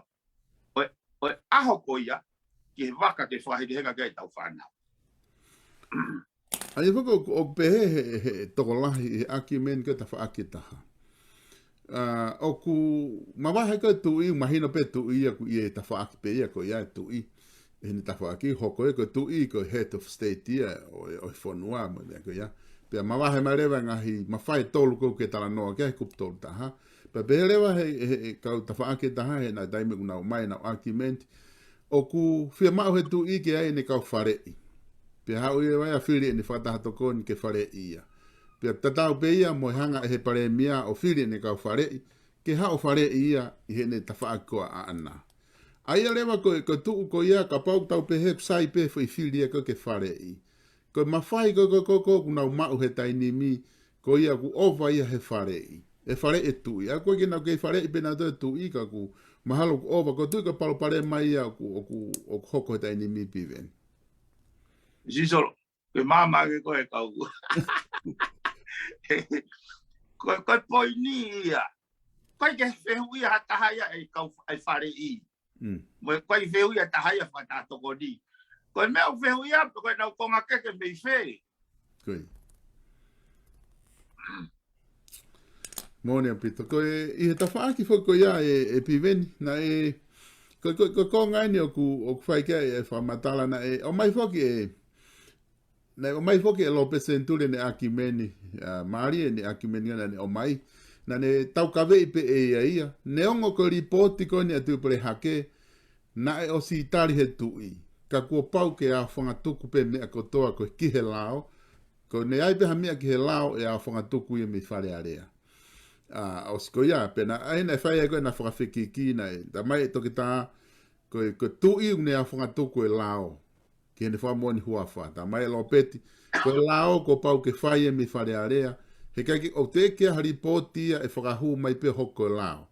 ʻo e, ʻo e ʻaho ko ia, ki he vaka ke fakahekehenga ki ai ʻetau fānau. ʻA ia foki ʻoku, ʻoku pehē he, he tokolahi he argument ko e tafaʻaki ʻe taha. ʻA, ʻoku mavahe ko e tuʻi, mahino pē tuʻi ia ʻoku ʻi he tafaʻaki pē ia ko ia e tuʻi. ʻI heʻene tafaʻaki hoko ia ko e tuʻi ko e head of state ia ʻo, ʻo e fonua mo e meʻa ko ia. Pea mavahe mai leva ngaahi mafai tolu ko ē ke talanoa ki ai he kupu tolu taha. Pea pehē leva he, he, he kau tafaʻaki ʻe taha, he naʻe taimi ʻoku nau mai, nau argument. ʻOku fiemaʻu he tuʻi ke ʻi ai ʻene kau faleʻi. Pea haʻu ia ʻo fili ʻene fakataha tokoni ke faleʻi ia. Pea tatau pē ia mo e hanga ʻe he palēmia ʻo fili ʻene kau faleʻi, ke haʻu ʻo faleʻi ia ʻi heʻene tafaʻaki ko ia ʻaʻana. ʻA ia leva ko e, ko e tuʻu ko ia, kapau tau pehē ʻoku sai pē foʻi fili ia ko ē ke faleʻi. Ko e mafai ko ē ko ē ko ē ʻoku nau maʻu he taimi ni, ko ia ʻoku ʻova ia he faleʻi. ʻE faleʻi e tuʻi. ʻA ia ko ē ke nau kei faleʻi pē nautolu e tuʻi ka ʻoku mahalo ʻoku ʻova, ko e tuʻi ko e palopalema ia ʻoku, ʻoku, ʻoku hoko he taimi ni, Piveni. Sisolo, ke māmā ke ko e kau. Ko, ko e poini ia. Ko e ke fehuʻia ha taha ia ʻe kau, ʻe faleʻi. Mm. Mo e ko e fehuʻia ha taha ia fakataha tokoni. Ko e meʻa ʻoku fehuʻia, ko e nau konga keke mei fē. Ko ia. Moʻoni ʻaupito. Ko e, ʻi he tafaʻaki foki ko ia ē, ē Piveni, naʻe, ko, ko, ko, ko e konga eni ʻoku, ʻoku fai ki ai e fakamatala naʻe, ʻomai foki e, naʻe ʻomai foki e Lopeti Senituli ʻene ʻakimeni, ʻa, mālie ʻene ʻakimeni naʻa ne ʻomai, naʻa ne taukaveʻi pē ʻe ia ia. Neongo ko e lipooti ko eni ʻa Tuʻipulehake, naʻe ʻosi tali he tuʻi. Ka kuo pau ke aofangatuku pē meʻa kotoa ko ē ki he lao, ko ʻene ʻai pē ha meʻa ki he lao ʻe aofangatuku ia mei Fale Alea. ʻA, ʻosi ko ia, pea naʻe, ʻa ia naʻe fai ai ko ē ʻena fakafekiki naʻe, talamai ʻe Toketā, ko e, ko e tuʻi ʻoku ne aofangatuku e lao ki heʻene fakamoʻoni huafa. Talamai ʻe Lopeti, ko e lao kuo pau ke fai ia mei Fale Alea, he ʻikai ke, ʻoku teʻeki ha lipooti ia ʻe fakahū mai pē ʻo hoko ko e lao.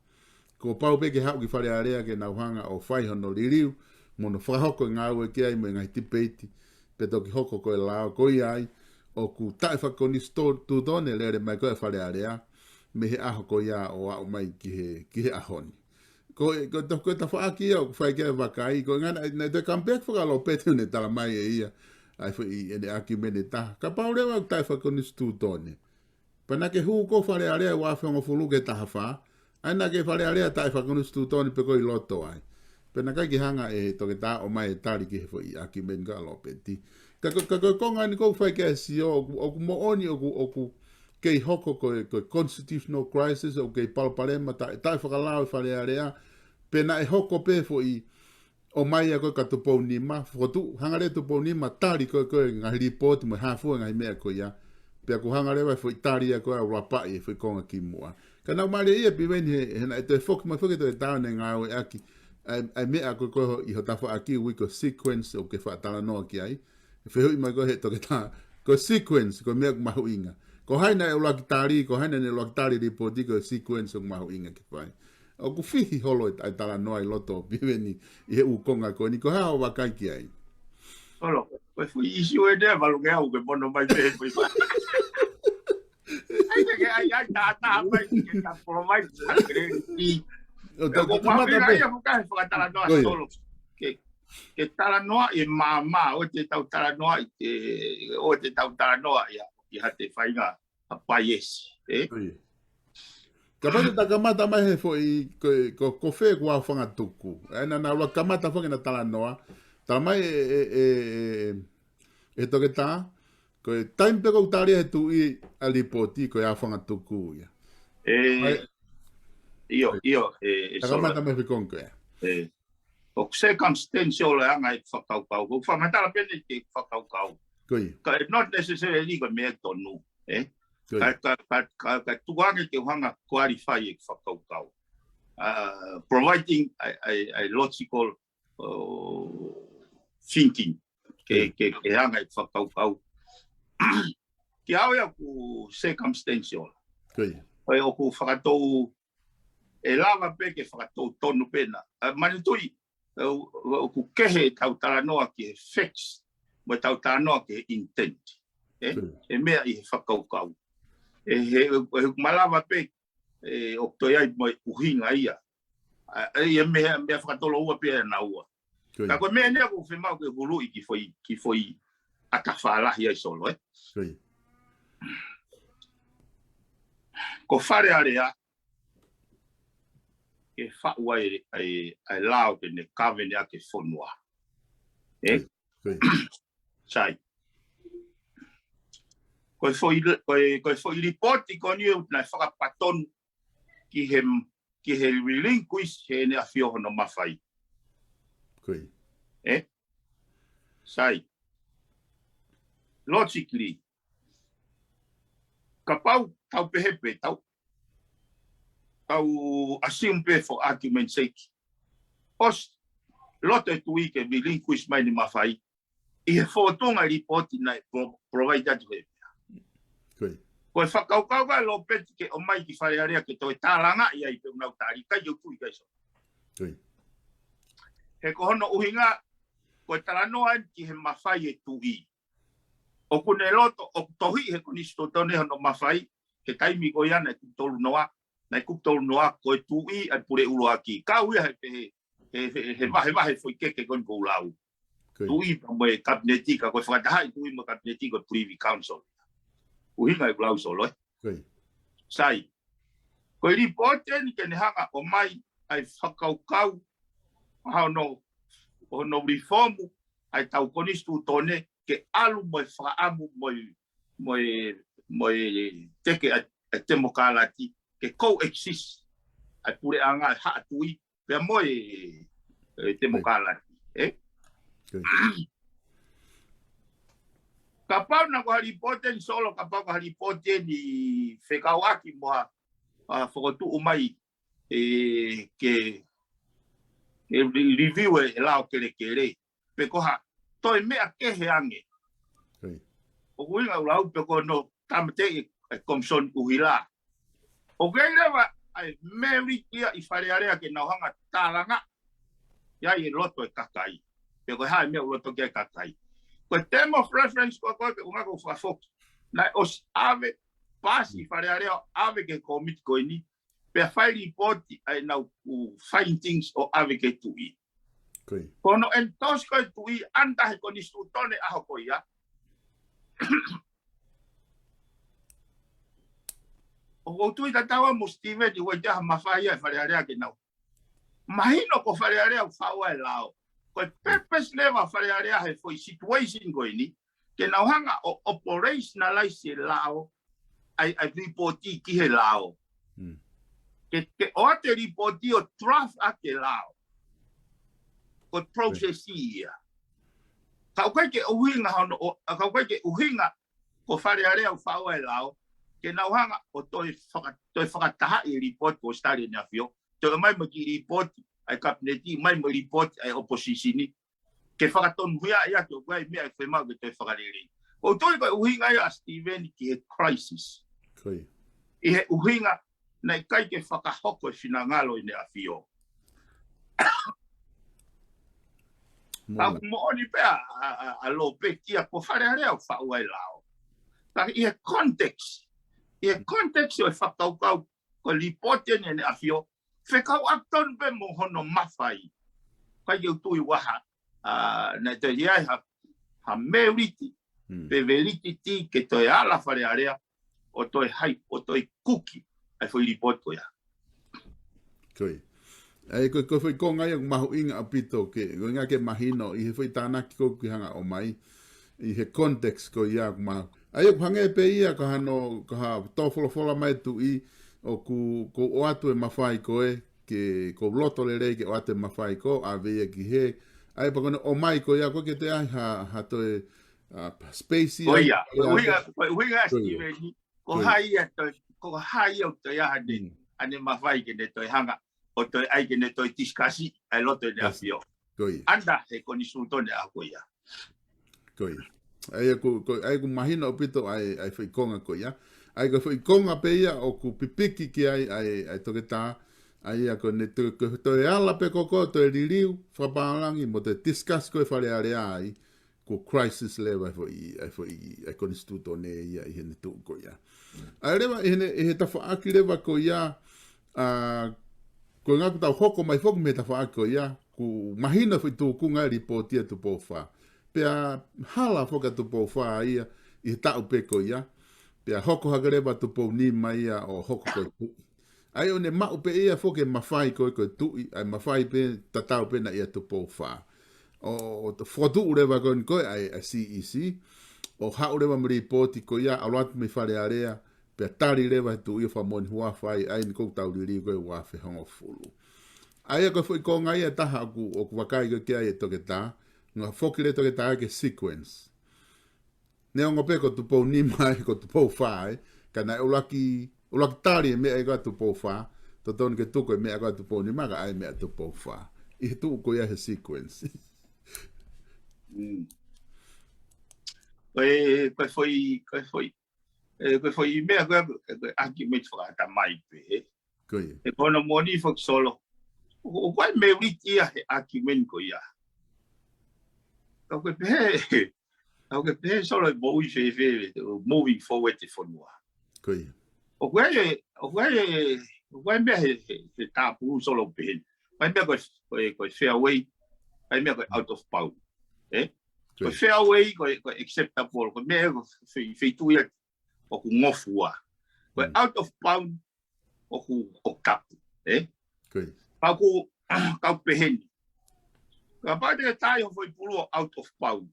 Kuo pau pē ke haʻu ki Fale Alea ke nau hanga ʻo fai hono liliu, mo hono fakahoko e ngāue ki ai mo e ngaahi tipeiti, pea toki hoko ko e lao ko ia ai, ʻoku taʻefakakonisitūtone lele mai ko ē ʻa Fale Alea, mei he ʻaho ko ia ʻo aʻu mai ki he, ki he ʻaho ni. Ko e, ko e ta-, ko e tafaʻaki ia ʻoku fai ki ai e vakai, ko e ʻuhinga naʻe, naʻe toe come back foki ʻa Lopeti ʻo ne talamai ʻe ia, ʻa e foʻi ʻene ʻakimeni ʻe taha. Kapau leva ʻoku taʻefakakonisitūtone. Pea naʻa ke hū ko ē Fale Alea ua afe hongofulu ki he taha fā. ʻA ia naʻa ke Fale Alea taʻefakakonisitūtone pē ko ē ʻi loto ai. Pea naʻe ʻikai ke hanga ʻe Toketā ʻo ʻomai e tali ki he foʻi ʻakimeni ko ia ʻa Lopeti. Ka ko, ka ko e konga eni ʻoku fai ki ai e sio, ʻoku, ʻoku moʻoni, ʻoku, ʻoku kei hoko ko e, ko e constitutional crisis, ʻoku kei palopalema, taʻe, taʻefakalao ʻi Fale Alea, pea naʻe hoko pē foʻi ʻomai ia ko ē kia Tupou Nima, fokotuʻu, hanga leva ʻe Tupou Nima ʻo tali ko ē, ko e ngaahi lipooti mo e hā fua e ngaahi meʻa ko ia. Pea ʻoku hanga leva e foʻi tali ia ko ē ʻo lapaʻi e foʻi konga kimuʻa. Ka naʻe mālie ia Piveni he, he naʻe toe foki mai foki ʻe Toketā ʻo ne ngāueʻaki ʻa e, ʻa e meʻa ko ē ko ē ʻi hoʻo tafaʻaki ʻoku ui ko e sequence ʻoku ke faʻa talanoa ki ai. Fehuʻi mai ko ē ʻe Toketā, ko e sequence, ko e meʻa ʻoku mahuʻinga. Ko hai naʻe ʻuluaki tali, ko hai naʻe ʻuluaki tali e lipooti, ko e sequence ʻoku mahuʻinga ke fai. ʻOku fihi holo e, e talanoa ʻi loto Piveni ʻi he ʻū konga ko eni, ko e hā hoʻo vakai ki ai? Holo, ko e foʻi issue ʻeni ʻe valu ngeau ke mono mai pē, pē. ʻAi, ke, ke, ʻai, ʻai, tā, tā, mai, ke ka polo mai, tā, ke, ke, ʻO, ke, tā, ko tā, mata mahuʻinga pē. Ia, fuka he fakatalanoa Ko ia. Solo. Ke, ke talanoa e māmā, ʻoua te tau talanoa ʻi te, ʻoua te tau talanoa ia, ʻi ha te fainga, ʻa Paiesi, ē? Ko ia. Kapau te ta kamata mai he foʻi, ko, ko, ko fē kuo aofangatuku. ʻA ia naʻa, naʻa ʻuluaki kamata foki ʻena talanoa. Talamai ʻe, ʻe, ʻe, ʻe, ʻe Toketā, ko e taimi pē ʻoku tali ai ʻe he tuʻi ʻa e lipooti ko e aofangatuku ia. ʻE, ʻAi. ʻIo, ʻio, ʻe, ʻe Ta Solo. Kamata mai he foʻi konga ko ia. ʻE, ʻoku circumstantial e anga e fakakaukau. ʻOku fakamatala pē ʻeni ke fakakaukau. Ko ia. Ka, not necessarily ko e meʻa tonu, ē? Ko ia. Ka, ka, ka, ka, ka tuku ange ke u hanga ʻo qualify e fakakaukau. Uh, providing a, a, a logical, uh, thinking. Ko ia. Ke, ke, ke hanga e fakakaukau. Ke ʻave ʻoku circumstantial. Ko ia. ʻOku fakatou ʻe lava pē ke fakatou tonu pē na. ʻA, manatuʻi, ʻe, ʻoku kehe ʻetau talanoa ki he facts, mo ʻetau talanoa ki he intent. Ē? Ko ia. ʻE meʻa ʻi he fakakaukau. ʻE he, ʻe, ʻe malava pē, ʻe, ʻoku toe ʻi ai mo e ʻuhinga ia. ʻA, ʻe, ʻe meʻa, meʻa fakatoloua pē ʻa naua. Ko ia. Ka ko e meʻa ʻeni ʻoku fiemaʻu ke huluʻi ki he foʻi, ki he foʻi ʻata fālahi ai Solo, ē? Ko ia. Ko Fale Alea, ke faʻu ai, ai, ai lao ke ne kavene ʻaki e fonua. Ē? Ko ia. Sai. Ko e foʻi, ko e, ko e foʻi lipooti ko eni ʻoku ne fakapatonu ki he, ki he relinquish heʻene ʻafio hono mafai. Ko ia. Ē? Sai. logically, kapau tau pehē pē, tau, tau assume pē for argument's sake, ʻosi loto e tuʻi ke relinquish mai ʻene mafai, ʻi he fōtunga lipooti naʻe pro-, provide atu he. Ko e fakakaukau ko ē ʻa Lopeti ke ʻomai ki Fale Alea ke toe tālangaʻi ai pe ʻoku nau tali, ʻikai ke u tui, ʻikai sō. He ko hono ʻuhinga, ko e talanoa eni ki he mafai e tuʻi. ʻOku ne loto, ʻoku tohi he konisitūtone hono mafai, he taimi ko ia naʻe kupu tolu noa, naʻe kupu tolu noa ko e tuʻi ʻa e pule ʻuluaki. Kau ia he, he, he, he, he vahevahe foʻi keke ko eni ʻoku ou lau. Tuʻi pea mo e kapineti, ka ko e fakatahaʻi tuʻi mo e kapineti ko e Privy Council. ʻUhinga ʻeku lau, Solo, ē? Sai. Ko e lipooti eni ke ne hanga ʻo ʻomai ʻa e fakakaukau, ʻa hono, hono reform ʻa e tau konisitūtone ke ʻalu mo e fakaʻamu mo e, mo e, mo e teke ʻa e, ʻa e temokalati ke coexist ʻa e puleʻanga ʻa e haʻa tuʻi pea mo e, e temokalati, ē? Kapau naʻa ko ha lipooti eni, Solo, kapau ko ha lipooti eni fekauʻaki mo ha, ʻa, fokotuʻu mai, ē, ke, ke re-, review e, e lao kelekele, pe ko ha toe meʻa kehe ange. ʻOku ʻuhinga ʻeku lau pe ko hono tāmateʻi e, e Komisoni ʻUhila. ʻOku ʻi ai leva ʻa e merit ia ʻi Fale Alea ke nau hanga tālangaʻi ai e loto e kakai. Pe ko e hā e meʻa ʻoku loto ki ai e kakai. Ko e term of reference ko ē ko ē ke ʻunga ko fakafoki. Naʻe ʻosi ʻave, paasi ʻi Fale Alea ʻo ʻave ki he kōmiti ko eni. Pea fai lipooti ʻa ʻenau findings ʻo ʻave ki he tuʻi. Ko hono endorse ko ē tuʻi under he konisitūtone ʻaho ko ia. ʻOku ou tui tatau mo Steven ʻi he ʻikai ha mafai ʻa e Fale Alea ke nau. Mahino ko Fale Alea ʻoku faʻu ai e lao. Ko e purpose leva Fale Alea he foʻi situation ko eni, ke nau hanga ʻo operationalize e lao, ʻa e, ʻa e lipooti ki he lao. Ke, ke ʻoatu e lipooti ʻo draft ʻaki e lao. Ko e process ia. Ka ʻoku ʻikai ke ʻuhinga hono, ʻo, ka ʻoku ʻikai ke ʻuhinga ko Fale Alea ʻoku faʻu ai e lao, ke nau hanga ʻo toe faka-, toe fakatahaʻi e lipooti ko Australia ʻEne ʻAfio, toe mai mo e kiʻi lipooti ʻa e kapineti, mai mo e lipooti ʻa e opposition, ke fakatonuhia ia ke ʻoku ʻi ai e meʻa ʻe fiemaʻu ke toe fakalelei. ʻOku ou tui ko e ʻuhinga ia ʻa Steven ki he crisis. ʻI he ʻuhinga naʻe ʻikai ke fakahoko e finangalo ʻEne ʻAfio. Ka ʻoku moʻoni pē ʻa, ʻa, ʻa, ʻa Lopeti ia ko Fale Alea ʻoku faʻu ai e lao. Ka ʻi he context, ʻi he context ʻo e fakakaukau ko e lipooti eni ʻEne ʻAfio, fekauʻaki tonu pē mo hono mafai. ʻIkai ke u tui ʻoku ʻi ai ha, ʻa, naʻe toe ʻi ai ha, ha merit pe validity ke toe ala Fale Alea ʻo toe hai, ʻo toe kuki ʻa e foʻi lipooti ko ia. Ko ia. ʻA ia ko e, ko e foʻi konga ia ʻoku mahuʻinga ʻaupito ke, ko e ʻuhinga ke mahino ʻi he foʻi tānaki ko ē ʻoku ke hanga ʻo ʻomai, ʻi he context ko ia ʻoku ma-, ʻa ia ʻoku hangē pē ia ko hano, ko ha tō folofola mai e tuʻi ʻoku, ʻoku ou ʻoatu e mafai ko ē, ke, ʻoku ou loto lelei ke ʻoatu e mafai ko ē, ʻave ia ki hē. ʻA ia pea ko hono ʻomai ko ia ʻoku ʻikai ke toe ʻi ai ha, ha toe, ʻa, space ia. Ko ia, ko e ʻuhinga, ko e ʻuhinga, Steven, ko hai ia toe, ko hai ia ʻoku toe ʻi ai haʻane, haʻane mafai ke ne toe hanga ʻo toe ʻai ke ne toe discuss ʻa e loto ʻEne ʻAfio. Ko ia. Under he konisitūtone ʻaho ko ia. Ko ia. ʻA ia ʻoku, ʻoku, ʻa ia ʻoku mahino ʻaupito ʻa e, ʻa e foʻi konga ko ia. ʻA ia ko e foʻi konga pē ia ʻoku pipiki ki ai ʻa e, ʻa e toketā. ʻA ia ko ʻene toe, ko e toe ala pē ko ē ʻo toe liliu fakapālangi mo toe discuss ko ē Fale Alea ai, ko e crisis leva ʻa e foʻi, ʻa e foʻi, ʻa e konisitūtone ia ʻi heʻene tuʻu ko ia. ʻA ia leva ʻi heʻene, ʻi he tafaʻaki leva ko ia, ʻa, ko e ʻuhinga ʻoku tau hoko mai foki mei he tafaʻaki ko ia, ʻoku mahino e foʻi tūkunga e lipooti ʻa Tupou Fā. Pea hala foki ʻa Tupou Fā ia ʻi he taʻu pē ko ia. Pea hoko hake leva ʻa Tupou Nima ia ʻo hoko ko e tuʻi. ʻA ia ʻoku ne maʻu pē ia foki e mafai ko ē ko e tuʻi, ʻa e mafai pē tatau pē naʻe ʻia Tupou Fā. ʻO, ʻo fokotuʻu leva ko eni ko ē ʻa e, ʻa e C E C, ʻo haʻu leva mo e lipooti ko ia, ʻalu atu mei Fale Alea, pea tali leva ʻe he tuʻi ʻo fakamoʻoni huafa ai, ʻa eni ʻoku tau liliu ko ē ua afe hongofulu. ʻA ia ko e foʻi konga ia ʻe taha ʻoku, ʻoku vakai ko ē ki ai e toketā, naʻe foki leva e toketā ki he sequence. neongo pē ko Tupou Nima ē, ko Tupou Fā ē, ka naʻe ʻuluaki, ʻuluaki tali e meʻa ʻe ko ē ʻa Tupou Fā, totonu ke tuku e meʻa ko ē ʻa Tupou Nima, kae ʻai e meʻa ʻa Tupou Fā. ʻI he tuʻu ko ia he sequence. Mm. Ko e, ko e foʻi, ko e foʻi, ē, ko e foʻi meʻa ko ē, ko e argument fakaʻatamai pē, ē. Ko ia. He ko hono moʻoni foki Solo. ʻO, ʻoku ʻi ai e merit ia he argument ko ia. Ka ʻoku ke pehē, ka ʻoku ke pehē Solo e moʻui fēfē, moving forward e fonua. Ko ia. ʻOku ʻi ai e, ʻoku ʻi ai e, ʻoku ʻi ai e meʻa he, he, he tāpulu Solo pehē ni. ʻOku ʻi ai e meʻa ko e, ko e, ko e fairway, ʻoku ʻi ai e meʻa ko e out of bound. Ē? Ko e Ko ia. fairway, ko e, ko e acceptable, ko e meʻa ko e fei-, feituʻu ia ʻoku ngofua. Ko e Mm. out of bound, ʻoku, ʻoku tapu, ē? Ko ia. Ka ʻoku, ka ʻoku pehē ni. Kapau te ke tā ai ho foʻi pulu ʻo out of bound.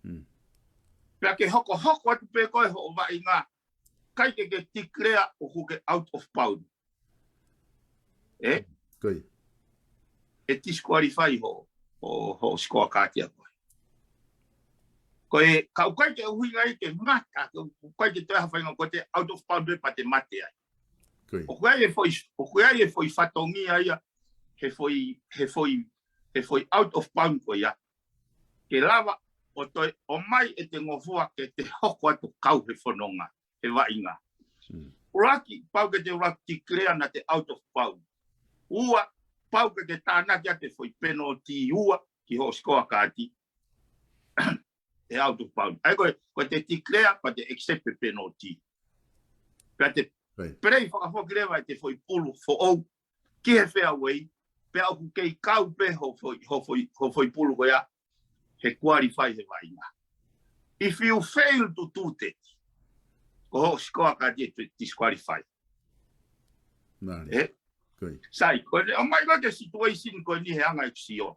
Mm. Pea ke hokohoko atu pē koe hoʻo vaʻinga, ʻikai ke ke declare ʻoku ke out of bound. Ē? Ko ia. ʻE disqualify ho, ho, ho score card ia koe. Ko e, ka ʻoku ʻikai ke ʻuhinga ia ke ngata, ka ʻoku ʻikai ke toe ha faʻahinga ko e te out of bound pē pea te mate ai. Ko ia. ʻOku ʻi ai e foʻi, ʻoku ʻi ai e foʻi fatongia ia, he foʻi, he foʻi, he foʻi out of bound ko ia. Ke lava ʻo toe ʻomai ʻete ngofua ke te hoko atu kau he fononga, he vaʻinga. Mm. ʻUluaki, pau ke te ʻuluaki declare naʻa te out of bound. Ua, pau ke te tānaki atu e foʻi penalty ua ki hoʻo score card. ʻE out of bound. ʻA ia ko e, ko e te declare, pea te accept e penalty. Pea te Right. play fakafoki leva ʻete foʻi pulu foʻou ki he fairway, pea ʻoku kei kau pē ho foʻi, ho foʻi, ho foʻi pulu ko ia, he qualify he vaʻinga. If you fail to do that, ko hoʻo score card ʻe disqualify. Mālie. Ē? Ko ia. Sai, ko e ʻomai ko e situation ko eni he anga ʻeku sio.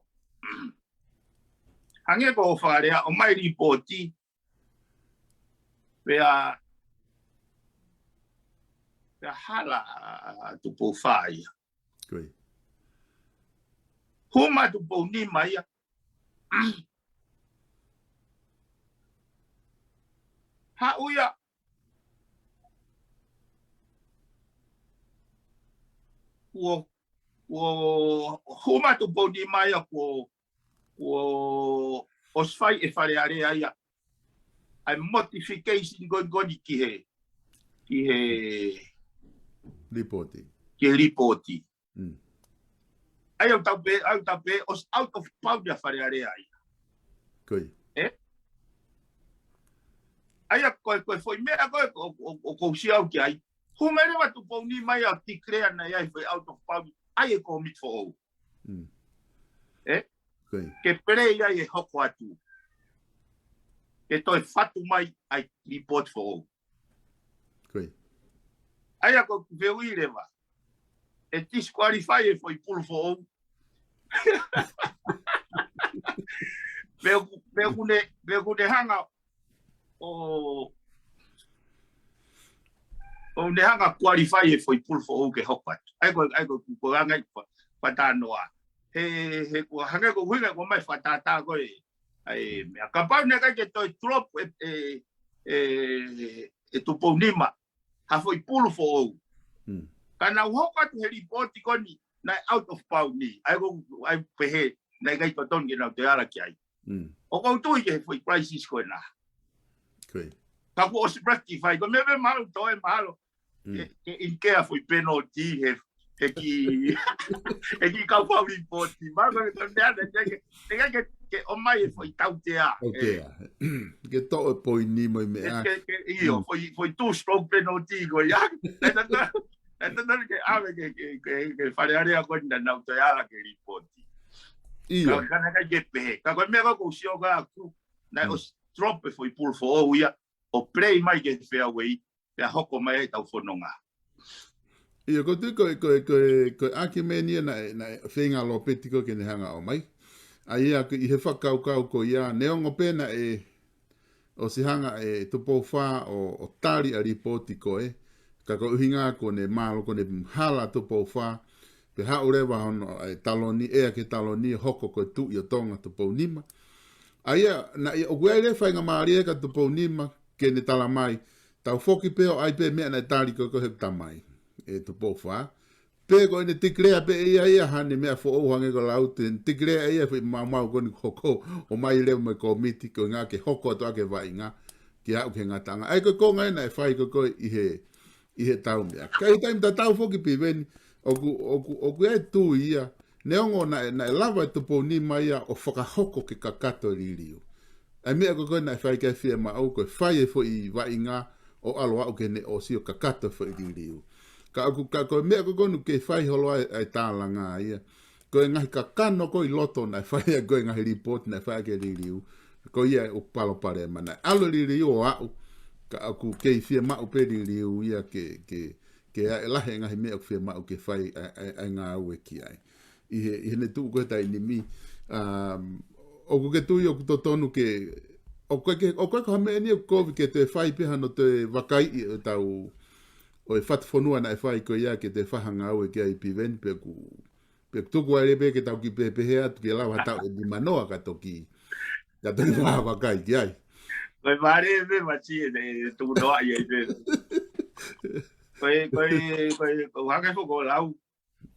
Hangē ko hoʻo fakalea, ʻomai lipooti, pea, pea hala ʻa Tupou Fā ia. Ko ia. Hū mai Tupou Nima ia. Haʻu ia. Kuo, kuo hū mai Tupou Nima ia kuo, kuo ʻosi fai e Fale Alea ia ʻa e modification ko ē ko eni ki he, ki he Lipooti. ki he lipooti. Mm. ʻA ia ʻoku tau pehē, ʻa ia ʻoku tau pehē, ʻosi out of bound ʻa e Fale Alea ia. Ko ia. Ē? ʻA ia ko e, ko e foʻi meʻa ko ē, ʻo, ʻo, ʻoku ou sio au ki ai. Hū mai leva Tupou Nima ia ʻo declare naʻe ʻi ai e foʻi out of bound, ʻa ia e commit foʻou. Mm. Ē? Ko ia. Ke play ai e hoko atu. Ke toe fatu mai ʻa e lipooti foʻou. Ko ia. ʻA ia ko ʻeku fehuʻi leva. ʻE disqualify e foʻi pulu foʻou. Pe ʻoku, pe ʻoku ne, pe ʻoku ne hanga ʻo, ʻo ne hanga qualify e foʻi pulu foʻou ke hoko atu. ʻA ia ko, ʻa ia ko, ko e anga ia ko e fa-, fatalanoa. He, he, ko e hangē ko e ʻuhinga ko e ʻomai fakatātā ko ē, ʻa e, Mm. meʻa kapau naʻe ʻikai ke toe drop e, e, e, e Tupou Nima ha foʻi pulu foʻou. Mm. Ka nau hoko atu he lipooti ko eni, naʻe out of bound ni. ʻA ia ko, ʻa ia pehē, naʻe ʻikai totonu ke nau toe ala ki ai. Mm. ʻOku ou tui ki he foʻi crisis ko ena. Ko ia. Ka kuo ʻosi rectify, ko e meʻa pē mahalo, toe mahalo. Mm. Ke, ke incur foʻi penalty, he, he kiʻi, he kiʻi kau fau lipooti. Mahalo ko e meʻa naʻe, ke, ke, ke, ke ʻomai e foʻi tautea. Tautea. Ke toʻo e poini mo e meʻa. Ke, ke, ʻio, Mm. foʻi, foʻi two stroke penalty ko ia. Naʻe totonu, naʻe totonu ke ʻave ke, ke, ke, ke Fale Alea ko ē naʻa nau toe ala ki he lipooti. ʻIo. Ka, ka naʻe ʻikai ke pehē. Ka ko e meʻa ko ē ʻoku ou sio ko ē ʻaku, naʻe Mm. ʻosi drop e foʻi pulu foʻou ia, ʻo play mai ki he fairway, pea hoko mai ai ʻetau fononga. ʻIo, ʻoku ou tui ko e, ko e, ko e, ko e argument ia naʻe, naʻe feinga Lopeti ko ē ke ne hanga ʻo ʻomai. ʻA ia ko e ʻi he fakakaukau ko ia, neongo pē naʻe ʻosi hanga ʻe Tupou Fā ʻo, ʻo tali ʻa e lipooti ko ē, ka ko e ʻuhinga ko ʻene mālō ko ʻene hala Tupou Fā, pea haʻu leva hono, ʻa e taloni, ʻea ki he taloni, hoko ko e tuʻi ʻo Tonga Tupou Nima. ʻA ia, naʻe ʻoku ʻi ai leva e faingamālie kia Tupou Nima, ke ne tala mai, tau foki pē ʻo ʻai pē meʻa naʻe tali ko ē ko ē he tamai, ʻe Tupou Fā. Pe ko ʻene tikilea pē ʻe ia ia haʻane meʻa foʻou hangē ko e lau, te ne tikilea ʻe ia foʻi maumau ko eni hoko, ʻomai leva mo e kōmiti ko e ʻuhinga ke hoko atu ʻaki e vaʻinga, ke aʻu ki he ngataʻanga. ʻA ia ko e konga ia naʻe fai ko ē ko ē ʻi he, ʻi he tau meʻa. Ka ʻi he taimi tatau foki Piveni, ʻoku, ʻoku, ʻoku ʻi ai e tui ia, neongo naʻe, naʻe lava ʻe Tupounima ia ʻo fakahoko ke kakato e liliu. ʻA e meʻa ko ē ko ē naʻe fai ki ai e fiemaʻu, ko e fai e foʻi vaʻinga ʻo ʻalu ʻo aʻu ki heʻene ʻosi ʻo kakato e foʻi liliu. Ka ʻoku, ka ko e meʻa ko ē ko ē ʻoku kei fai holo ai ʻa e tālanga ia. Ko e ngaahi kakano ko ē ʻi loto naʻe fai ai ko ē ngaahi lipooti naʻe fai ʻaki e liliu. Ko ia ʻoku palopalema naʻe ʻalu e liliu ʻo aʻu. Ka ʻoku kei fiemaʻu pē liliu ia ke, ke, ke ʻa e lahi e ngaahi meʻa ʻoku fiemaʻu ke fai ʻa, ʻa, ʻa e ngāue ki ai. ʻI he, ʻi heʻene tuʻu ko ē he taimi ni, um, ʻoku ke tui ʻoku totonu ke, ʻoku ʻikai ke, ʻoku ʻikai ko ha meʻa eni ʻoku kovi ke toe fai pē hano toe vakaiʻi ʻo tau, ʻo e fatu fonua naʻe fai ko ia ke toe fai ha ngāue ki ai Piveni pe ʻoku, pe ʻoku tuku ai leva pē ke tau kiʻi pehē atu ke lava ha taʻu ʻe nimanoa ka toki, ka toki va-, vakai ki ai. Ko e vale pē mati e, e tuku noa ia i pē. Ko e, ko e, ko e, ko e hake foki ʻo lau,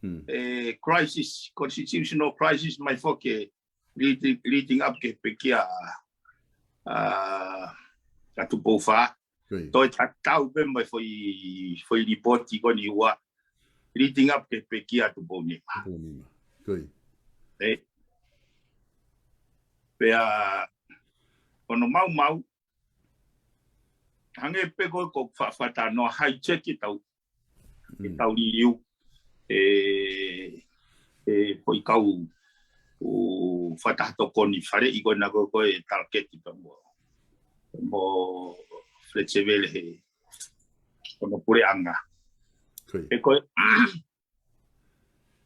Mm. e crisis, constitutional crisis mai foki e leading, leading up ki he pekia ʻa, ʻa Tupou Fā. Ko ia. Toe tatau pē mo e foʻi, foʻi lipooti ko eni ua, leading up ki he pekia ʻa Tupounima. Tupounima. Ko ia. ʻE. Pea, ʻo hono maumau, hangē pē ko e ko fa-, fata noa hijack e tau, e Mm. tau liliu, e, e foʻi kau ʻo fakataha tokoni faleʻi ko ena ko ē ko e target pea mo, mo Fletcher Vele he, ko hono puleʻanga. Ko ia. He ko e,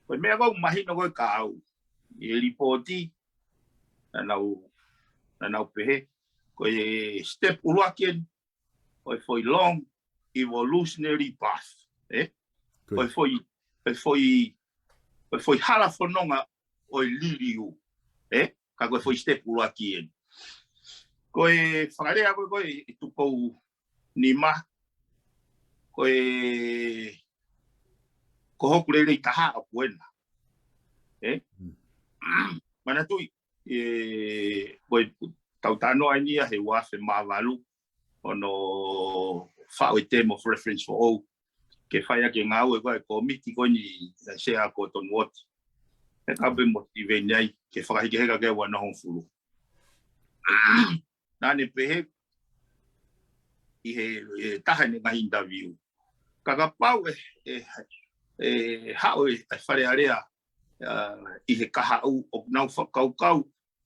ko e meʻa ʻoku mahino ko ē kia au, ʻi he lipooti, naʻa nau, naʻa nau pehē, ko e step ʻuluaki eni, ʻo e foʻi long evolutionary path, ē? Ko ia. ʻO e foʻi, ʻo e foʻi, ʻo e foʻi hala fononga ʻo e liliu, ē? Ka ko e foʻi step ʻuluaki eni. Ko e fakalea ko ē ko ē ʻe Tupounima, ko e, ko hoku lelei taha ʻaʻaku ena. Ē? Mm. Manatuʻi, e, ko e tau talanoa eni ia he ua afe mā valu, ʻo hono faʻu e term of reference foʻou, ke fai ʻaki e ngāue ko ē ʻa e kōmiti ko eni naʻe sea ko Tonu Oti. He kau pē mo Piveni ai, ke fakahekeheka ki he ua noa hongofulu. Naʻa ne pehē, ʻi he, e, taha ʻene ngaahi interview. Ka kapau ʻe, e, e, haʻu e, e Fale Alea, ʻa, ʻi he kahaʻu ʻoku nau fakakaukau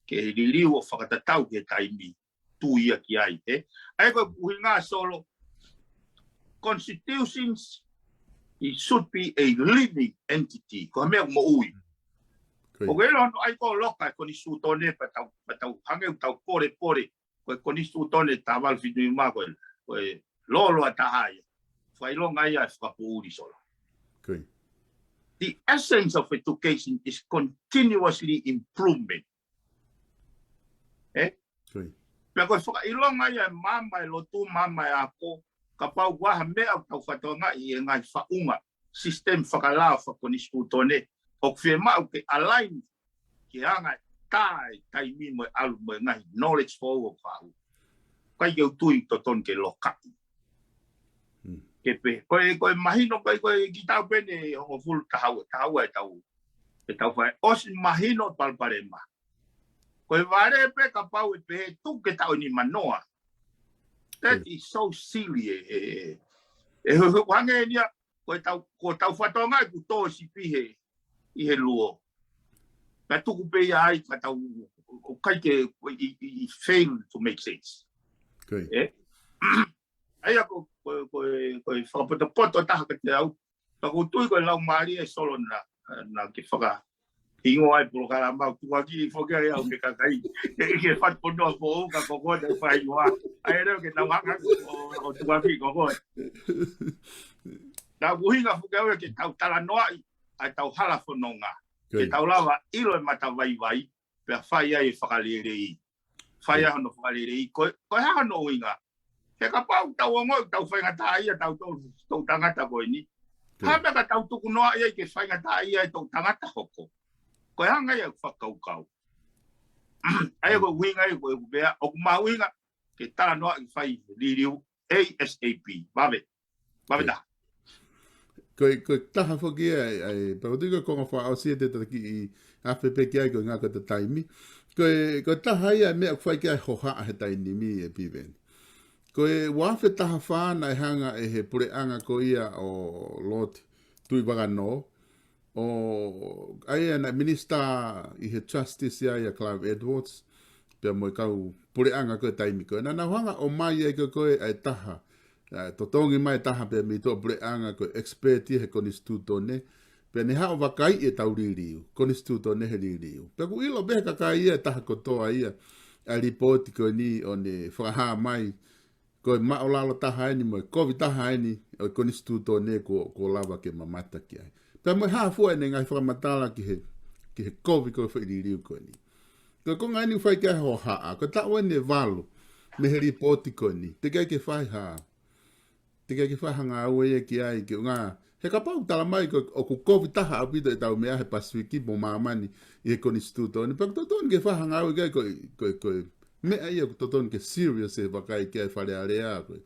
ke liliu ʻo fakatatau ki he taimi, tui ia ki ai, ē? ʻA ia ko e ʻuhinga Solo, constitutions, it should be a living entity. Ko ha meʻa moʻui. Ko ia. ʻOku ʻikai ke ʻilo hono ʻai ko ē ʻo loka e konisitūtone pea tau, pea tau hangē ʻoku tau polepole, ko e konisitūtone taha valu fitu nima ko e, ko e lōloa taha ia. Fakaʻilonga ia e fakapoʻuli Solo. Ko ia. The essence of education is continuously improvement. Ē? Ko ia. Pea ko e fakaʻilonga ia e maama e lotu, maama e ako, kapau ʻoku ʻi ai ha meʻa ʻoku tau fakatokangaʻi e ngaahi faʻunga, system fakalao fakakonisitūtone, ʻoku fiemaʻu ke align ki he anga e tā e taimi mo e ʻalu mo e ngaahi knowledge foʻou ʻoku haʻu. ʻIkai ke u tui totonu ke lokaʻi. Mm. Ke pehē, ko e, ko e mahino, ko e, ko e kiʻi taʻu pē eni hongofulu taha ua, taha ua e taʻu, e taʻu fai, ʻosi mahino palopalema. Ko e vale pē kapau ʻe pehē tuku ki he taʻu ʻe nimanoa. That Mm. is so silly, e, e, e, e, he, he, hangē ni ia, ko e tau, ko e tau fakatokangaʻi kuo tō e sipi he, ʻi he luo. Ka tuku pē ia ai, ka tau, ʻoku ʻikai ke, it, it, it fail to make sense. Ko ia. Ē? ʻA ia ko, ko, ko, ko e fakapotopoto taha kiate au. Ka ʻoku ou tui ko e laumālie ʻa Solo naʻa, naʻa ke fakahingoa e polokalama ʻoku tukuakiʻi foki ai au ki he kakai. Ke, ke fatu pono a po ka ko koe naʻe fakahingoa. ʻA ia leva ke nau hanga ʻo, ʻo tukuakiʻi ko koe. Naʻa ku ʻuhinga foki au ia ke tau talanoaʻi ʻa e tau hala fononga. Ko ia. Ke tau lava ʻilo e matavaivai, pea fai ai e fakalelei. Fai Ko ia. ai hono fakalelei. Ko, ko e hā hono ʻuhinga? He kapau tau ongoʻi tau faingataʻaʻia tautolu toʻutangata ko eni. Hā e meʻa ka tau tukunoaʻi ai ke faingataʻaʻia e toʻutangata hoko? Ko e anga ia ʻeku fakakaukau. ʻA ia ko e ʻuhinga ia ko ʻeku pehē ʻoku mahuʻinga ke talanoaʻi ke fai liliu ASAP. Vave. Vave taha. Ko e, ko e taha foki ia, ʻa e, pea ʻoku ou tui ko e konga fakaʻosi ʻe te tatakiʻi afe pē ki ai ko e ngaahi ko e taimi. Ko e, ko e taha ia e meʻa ʻoku fai ki ai e hohaʻa he taimi ni ʻe Piveni. Ko e ua afe taha fā naʻe hanga ʻe he puleʻanga ko ia ʻo Lord Tuʻivakanō, ʻo, ʻa ia naʻe minisitā ʻi he Justice ia ʻa Clive Edwards, pea mo e kau puleʻanga ko e taimi ko ē. Naʻa nau hanga ʻo ʻomai ai ko ē ʻa e taha, ʻa e totongi mai taha pea mei tuʻa puleʻanga ko e expert ia he konisitūtone, pea ne haʻu ʻo vakaiʻi e tau liliu, konisitūtone he liliu. Pea ʻoku ʻilo pē he kakai ia ʻe taha kotoa ia ʻa e lipooti ko eni ʻo ne fakahā mai, ko e maʻulalo taha eni mo e kovi taha eni ʻo e konisitūtone kuo, kuo lava ke mamata ki ai. Pea mo e hā fua ʻene ngaahi fakamatala ki he, ki he kovi ko e foʻi liliu ko eni. Ko e konga eni ʻoku fai ki ai e hohaʻa, ko e taʻu eni ʻe valu mei he lipooti ko eni. Teʻeki ai ke fai ha, teʻeki ai ke fai ha ngāue ia ki ai, ke ʻuhinga he kapau tala mai ko ʻoku kovi taha ʻaupito e tau meʻa he Pasifiki mo māmani ʻi he konisitūtone. Pea ʻoku totonu ke fai ha ngāue ki ai ko e, ko e, ko e meʻa ia ʻoku totonu ke serious e vakai ki ai Fale Alea, ko e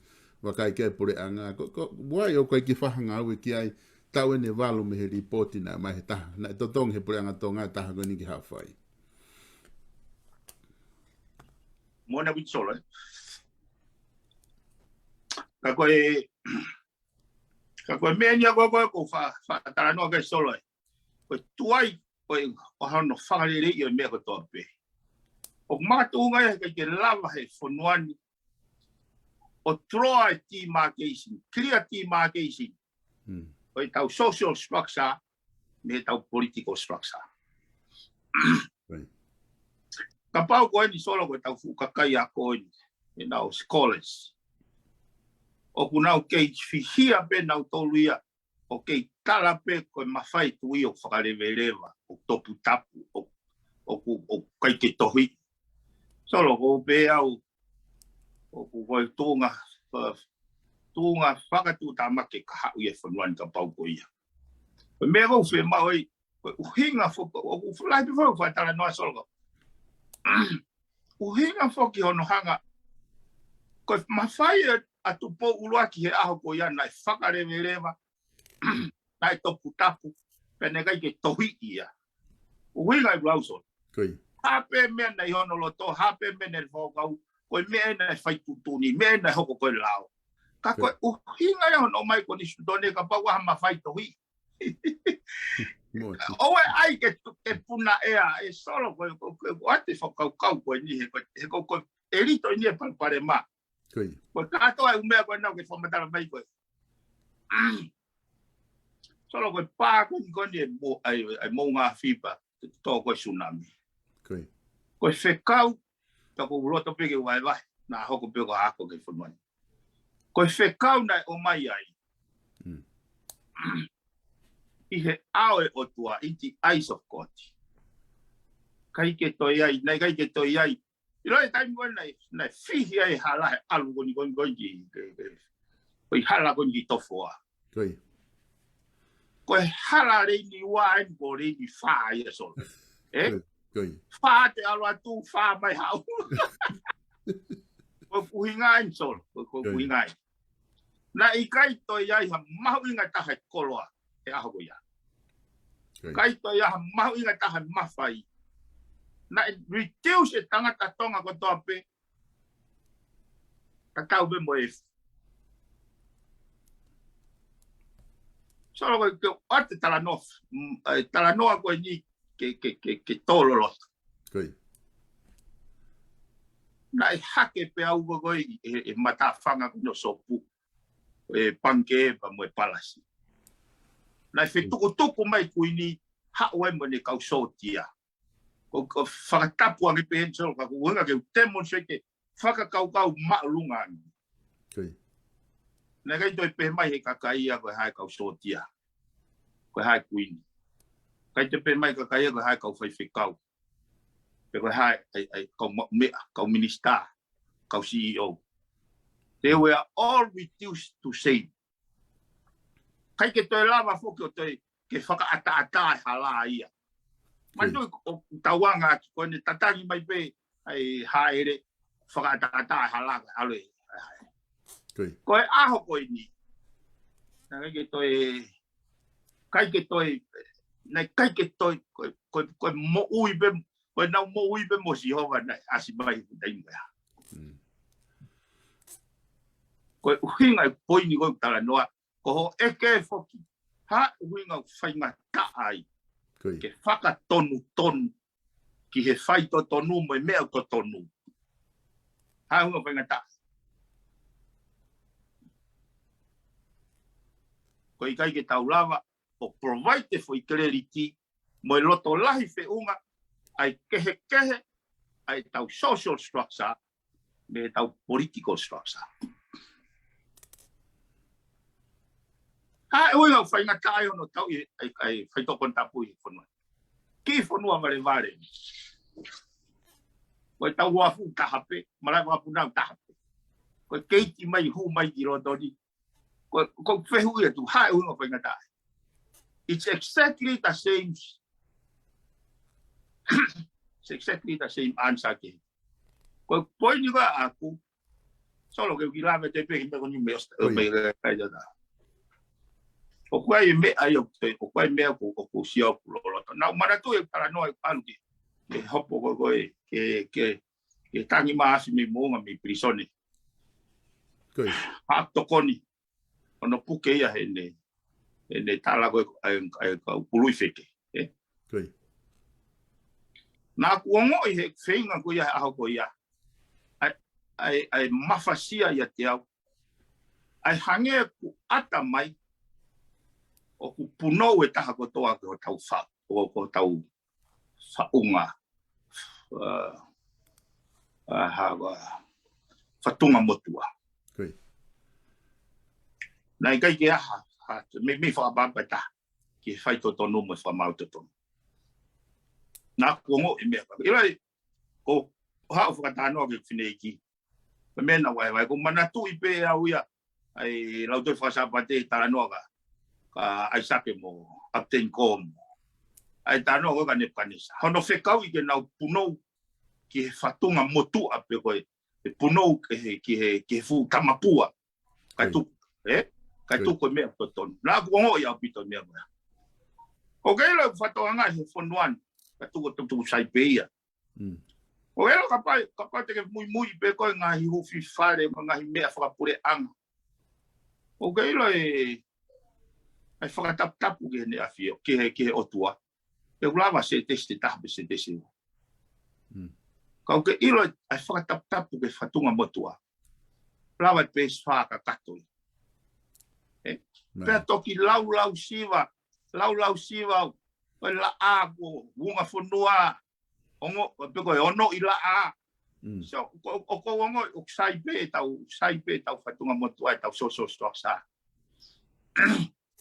vakai ki ai puleʻanga. Ko, ko, why ʻoku ʻikai ke fai ha ngāue ki ai taʻu eni ʻe valu mei he lipooti naʻe ʻomai he taha. Naʻe totongi he puleʻanga Tonga e taha ko eni ke haʻu ʻo fai. Mo na wit solo, ē. Ka ko e, ka ko e meʻa ni ʻa ko e, ko e, ko e fa, fa talanoa ki ai Solo ē. Ko e tuai, ko e ʻo hono fakaleleiʻi ʻo e meʻa kotoa pē. ʻOku makatuʻunga ia he ʻikai ke lava he fonua ni ʻo draw e demarcation, clear demarcation. ʻO e tau social structure, mei he tau political structure. Kapau ko eni Solo ko e tau fuʻu kakai ako eni, ʻenau scholars. ʻOku nau kei fihia pē nautolu ia, ʻo kei tala pē ko e mafai tuʻi ʻo fakaleveleva, ʻo toputapu, ʻo, ʻoku, ʻoku ʻikai ke tohi. Solo ko pē au, ʻoku ko e tuʻunga, tuʻunga fakatuʻutāmaki ka haʻu ia he fonua ni kapau ko ia. Ko e meʻa ʻoku ou fiemaʻu ai, ko e ʻuhinga foki, ʻoku lahi pē foki fakatalanoa Solo ka. ʻUhinga foki hono hanga, ko e mafai ʻa Tupou ʻUluaki he ʻaho ko ia naʻe fakaleveleva, naʻe toputapu, pea naʻe ʻikai ke tohi ia. ʻUhinga ʻi Lawson. Hā pē meʻa naʻe ʻi hono loto, hā pē meʻa naʻe fakakau, ko e meʻa naʻe fai tuʻutuʻuni, meʻa naʻe hoko ko e lao. Ka ko e ʻuhinga ia hono ʻomai konisitūtone kapau ʻoku ʻi ai ha mafai tohi. ʻOua ʻe ʻai ke, ke puna ʻea, ʻe Solo ko e, ko e, ko e, ko e ʻoatu e fakakaukau ko eni, he ko e, he ko e, ko e ʻelito eni e palopalema. Ko e kātoa e ʻū meʻa ko ena ʻoku ke fakamatala mai ko e. Solo ko e pā ko eni ko eni e mo, ai, ai moʻunga afi pea tō ko e tsunami. Ko e fekau, ka ʻoku ou loto pē ke vaevae, naʻa hoko pē ko e ako ki he fonua ni. Ko e fekau naʻe ʻomai ai. ʻI he ʻao ʻo e ʻOtua, in the eyes of God. ʻIkai ke toe ʻi ai, naʻe ʻikai ke toe ʻi ai. ʻIlo e taimi ko ē naʻe, naʻe fihi ai e hala he ʻalu ko eni, ko eni, ko eni ki, ki, ki, ko e hala ko eni ki Tofoa. Ko e hala leini ua eni ko leini fā ia Solo. Ē? Fā te ʻalu atu, fā mai haʻu. Ko e ʻuhinga eni Solo, ko e, ko e ʻuhinga eni. Naʻe ʻikai toe ʻi ai ha mahuʻinga taha e koloa he ʻaho ko ia. ʻIkai toe ʻi ai ha mahuʻinga taha e mafai. Naʻe reduce e tangata Tonga kotoa pē. Ka tau pē mo e. Solo ko e ke ʻoatu e talanoa, mm, e talanoa ko eni ke, ke, ke, ke tō loloto. Naʻe hake pē au ko ē ʻi he, he matafanga ko eni ʻo Sopu, e Pangikē pea mo e Palasi. Naʻe fetukutuku mai Kuini, haʻu ai mo ʻene kau sōtia. Ko, ko fakatapu ange pē heni Solo ka ko e ʻuhinga ke u demonstrate e fakakaukau māʻolunga ange. Naʻe ʻikai toe pehē mai he kakai ia ko e hā e kau sōtia. Ko e hā e Kuini. ʻIkai toe pehē mai kakai ia ko e hā e kau faifekau. Pe ko e hā e, ai, ai, kau maʻu meʻa, kau minisitā, kau C E O. They were all reduced to same. ʻIkai ke toe lava foki ʻo toe ke fakaʻataʻatā e hala ia. Manatuʻi ʻoku tauange atu ko ʻene tatangi mai pē ʻa e hāʻele fakaʻataʻatā e hala ka ʻalu e. Ko e ʻaho ko eni. Naʻe ʻikai ke toe, ʻikai ke toe, naʻe ʻikai ke toe, ko e, ko e, ko e moʻui pē, ko ʻenau moʻui pē mo Sihova naʻe ʻasi mai he taimi ko ia. Ko e ʻuhinga e poini ko e talanoa, ko hoʻo ʻeke foki, hā e ʻuhinga ʻoku faingataʻa ai ke fakatonutonu ki he faitotonu mo e meʻa totonu. Hā e ʻuhinga ʻoku faingataʻa. Ko e ʻikai ke tau lava ʻo provide e foʻi clarity mo e loto lahi feʻunga ʻa e kehekehe ʻa e tau social structure mei he tau political structure. Hā e ʻuhinga ʻoku faingataʻa ai hono tauʻi ʻa e, ʻa e faitokoni tapu ʻi he fonua. Kiʻi fonua valevale. Ko e tau uafu taha pē, malaʻe vapuna taha pē. Ko e keiti mai hū mai ki loto ni. Ko, ko e fehuʻi atu, hā e ʻuhinga ʻoku faingataʻa ai. It's exactly the same. It's exactly the same answer ke. Ko e poini ko ē ʻaku, Solo ke u kiʻi lave atu pē ki he meʻa ko eni mei ʻOsita, mei he kai tata. ʻOku ʻi ai e meʻa ai ʻoku, ʻoku ʻi ai e meʻa ʻoku, ʻoku sio ʻoku loloto. Naʻa ku manatuʻi e talanoa ʻi palu ki he hopo ko ē, ko ē, ke, ke, ke tangi maʻa ʻAsi mei Moʻunga mei pilīsone. Hā tokoni. Hono puke ia heʻene, heʻene tala ko ē, ʻa e, ʻa e kau pului feke. Naʻa ku ongoʻi he feinga ko ia he ʻaho ko ia. ʻA e, ʻa e, ʻa e mafasia ʻiate au. ʻA e hangē ʻoku ʻata mai, ʻoku punou e taha kotoa ko hotau fa-, ko, ko hotau faʻunga, ʻa, ʻa, ha, ʻa, fatunga motuʻa. Naʻe ʻikai ke ʻi ai ha, ha, mei, mei fakaʻapaʻapa taha ki he faitotonu mo e fakamaau totonu. Naʻa ku ongoʻi e meʻa ko ē. ʻIlai, ko haʻu fakatalanoa ki he fineʻeiki. Ko e meʻa naʻa ku vahevahe, ʻoku ou manatuʻi pē ʻe au ia, ʻa e lautohi fakasāpate talanoa ka, ka ʻAisake mo ʻApiteni Kō mo. ʻA e talanoa ko ē kia Nepukanesa. Hono fekauʻi ke nau punou ki he fatunga motuʻa pe ko e, e punou ki he, ki he, ki he fuʻu tamapua. Kae tuku, ē? Kae tuku e meʻa totonu. Naʻa ku ongoʻi ʻaupito e meʻa ko ia. ʻOku ke ʻilo e fakatoʻanga he fonua ni, kae tuku, tuku, tuku sai pē ia. ʻOku ke ʻilo kapau, kapau te ke muimui pē ko e ngaahi huufi fale, mo e ngaahi meʻa fakapuleʻanga. ʻOku ke ʻilo e, ʻa e fakataputapu ki heʻene ʻAfio, ki he, ki he ʻOtua. ʻE ʻoku lava senitesi ʻe taha pe senitesi ʻe ua. Ka ʻoku ke ʻilo ʻa e fakataputapu ki he fatunga motuʻa. Lava e peesi fā kakato ia. Ē? Pea toki laulau siva, laulau siva, ʻo e laʻā ko Vunga Fonua, ongo, pe ko e ono ʻi laʻā. So, ko, ʻoku ou ongoʻi, ʻoku sai pē tau, sai pē tau fatunga motuʻa ʻetau social structure.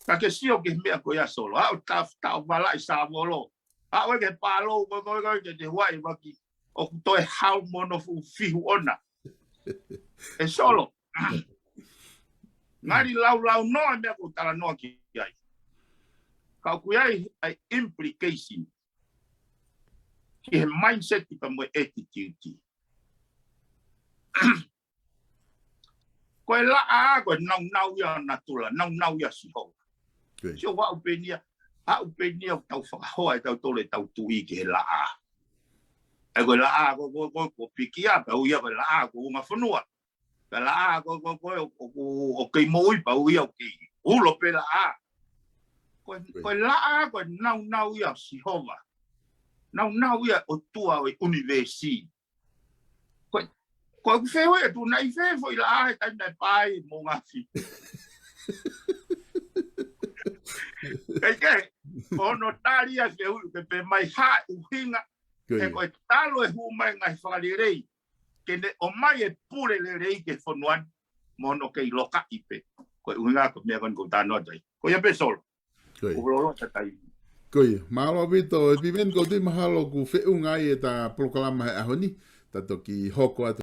Ka ke sio ki he meʻa ko ia Solo. Aʻu ta, ta o vala ʻi Savolo. Aʻu ē ki he pālou, ko, ko, ko, ke te huaʻi vaki. ʻOku toe hau mo hono fuʻu fihu ʻona. ʻE Solo. Ngali laulau noa meʻa ʻoku ou talanoa ki ai. Ka ʻoku ʻi ai, ʻa e implication. Ki he mindset pea mo e attitude. Ko e laʻā, ko e naunau ia ʻo natula, naunau ia ʻo Sihova. Sio, ʻoku aʻu pē eni ia, aʻu pē eni ia ʻoku tau fakahoa ʻe tautolu ʻetau tuʻi ki he laʻā. ʻE ko e laʻā, ko, ko, ko, ko Pikia, pea ui ia ko e laʻā, ko Vunga Fonua. Ko e laʻā, ko, ko, ko, ʻoku, ʻoku kei moʻui pea ui ia ʻoku kei ulo pē laʻā. Ko e, ko e laʻā, ko e naunau ia ʻo Sihova. Naunau ia ʻo e ʻOtua ʻo e ʻunivēsi. Ko e, ko ʻeku fehuʻi atu naʻe ʻi fē foʻi laʻā he taimi naʻe pā ai Moʻunga Afi. Kae kehe, ko hono tali ʻa e fehuʻi ke pehē mai hā e ʻuhinga, he ko e talu e hū mai ngaahi fakalelei, ke ne ʻomai e pule lelei ki he fonua ni, mo hono kei lokaʻi pē. Ko e ʻuhinga ko e meʻa ko eni ʻoku ou talanoa atu ai. Ko ia pē Solo. Ko ia. Ko ia. Mālō ʻaupito, ʻe Piveni, ʻoku ou tui mahalo ʻoku feʻunga ai ʻeta polokalama he ʻaho ni, ta toki hoko atu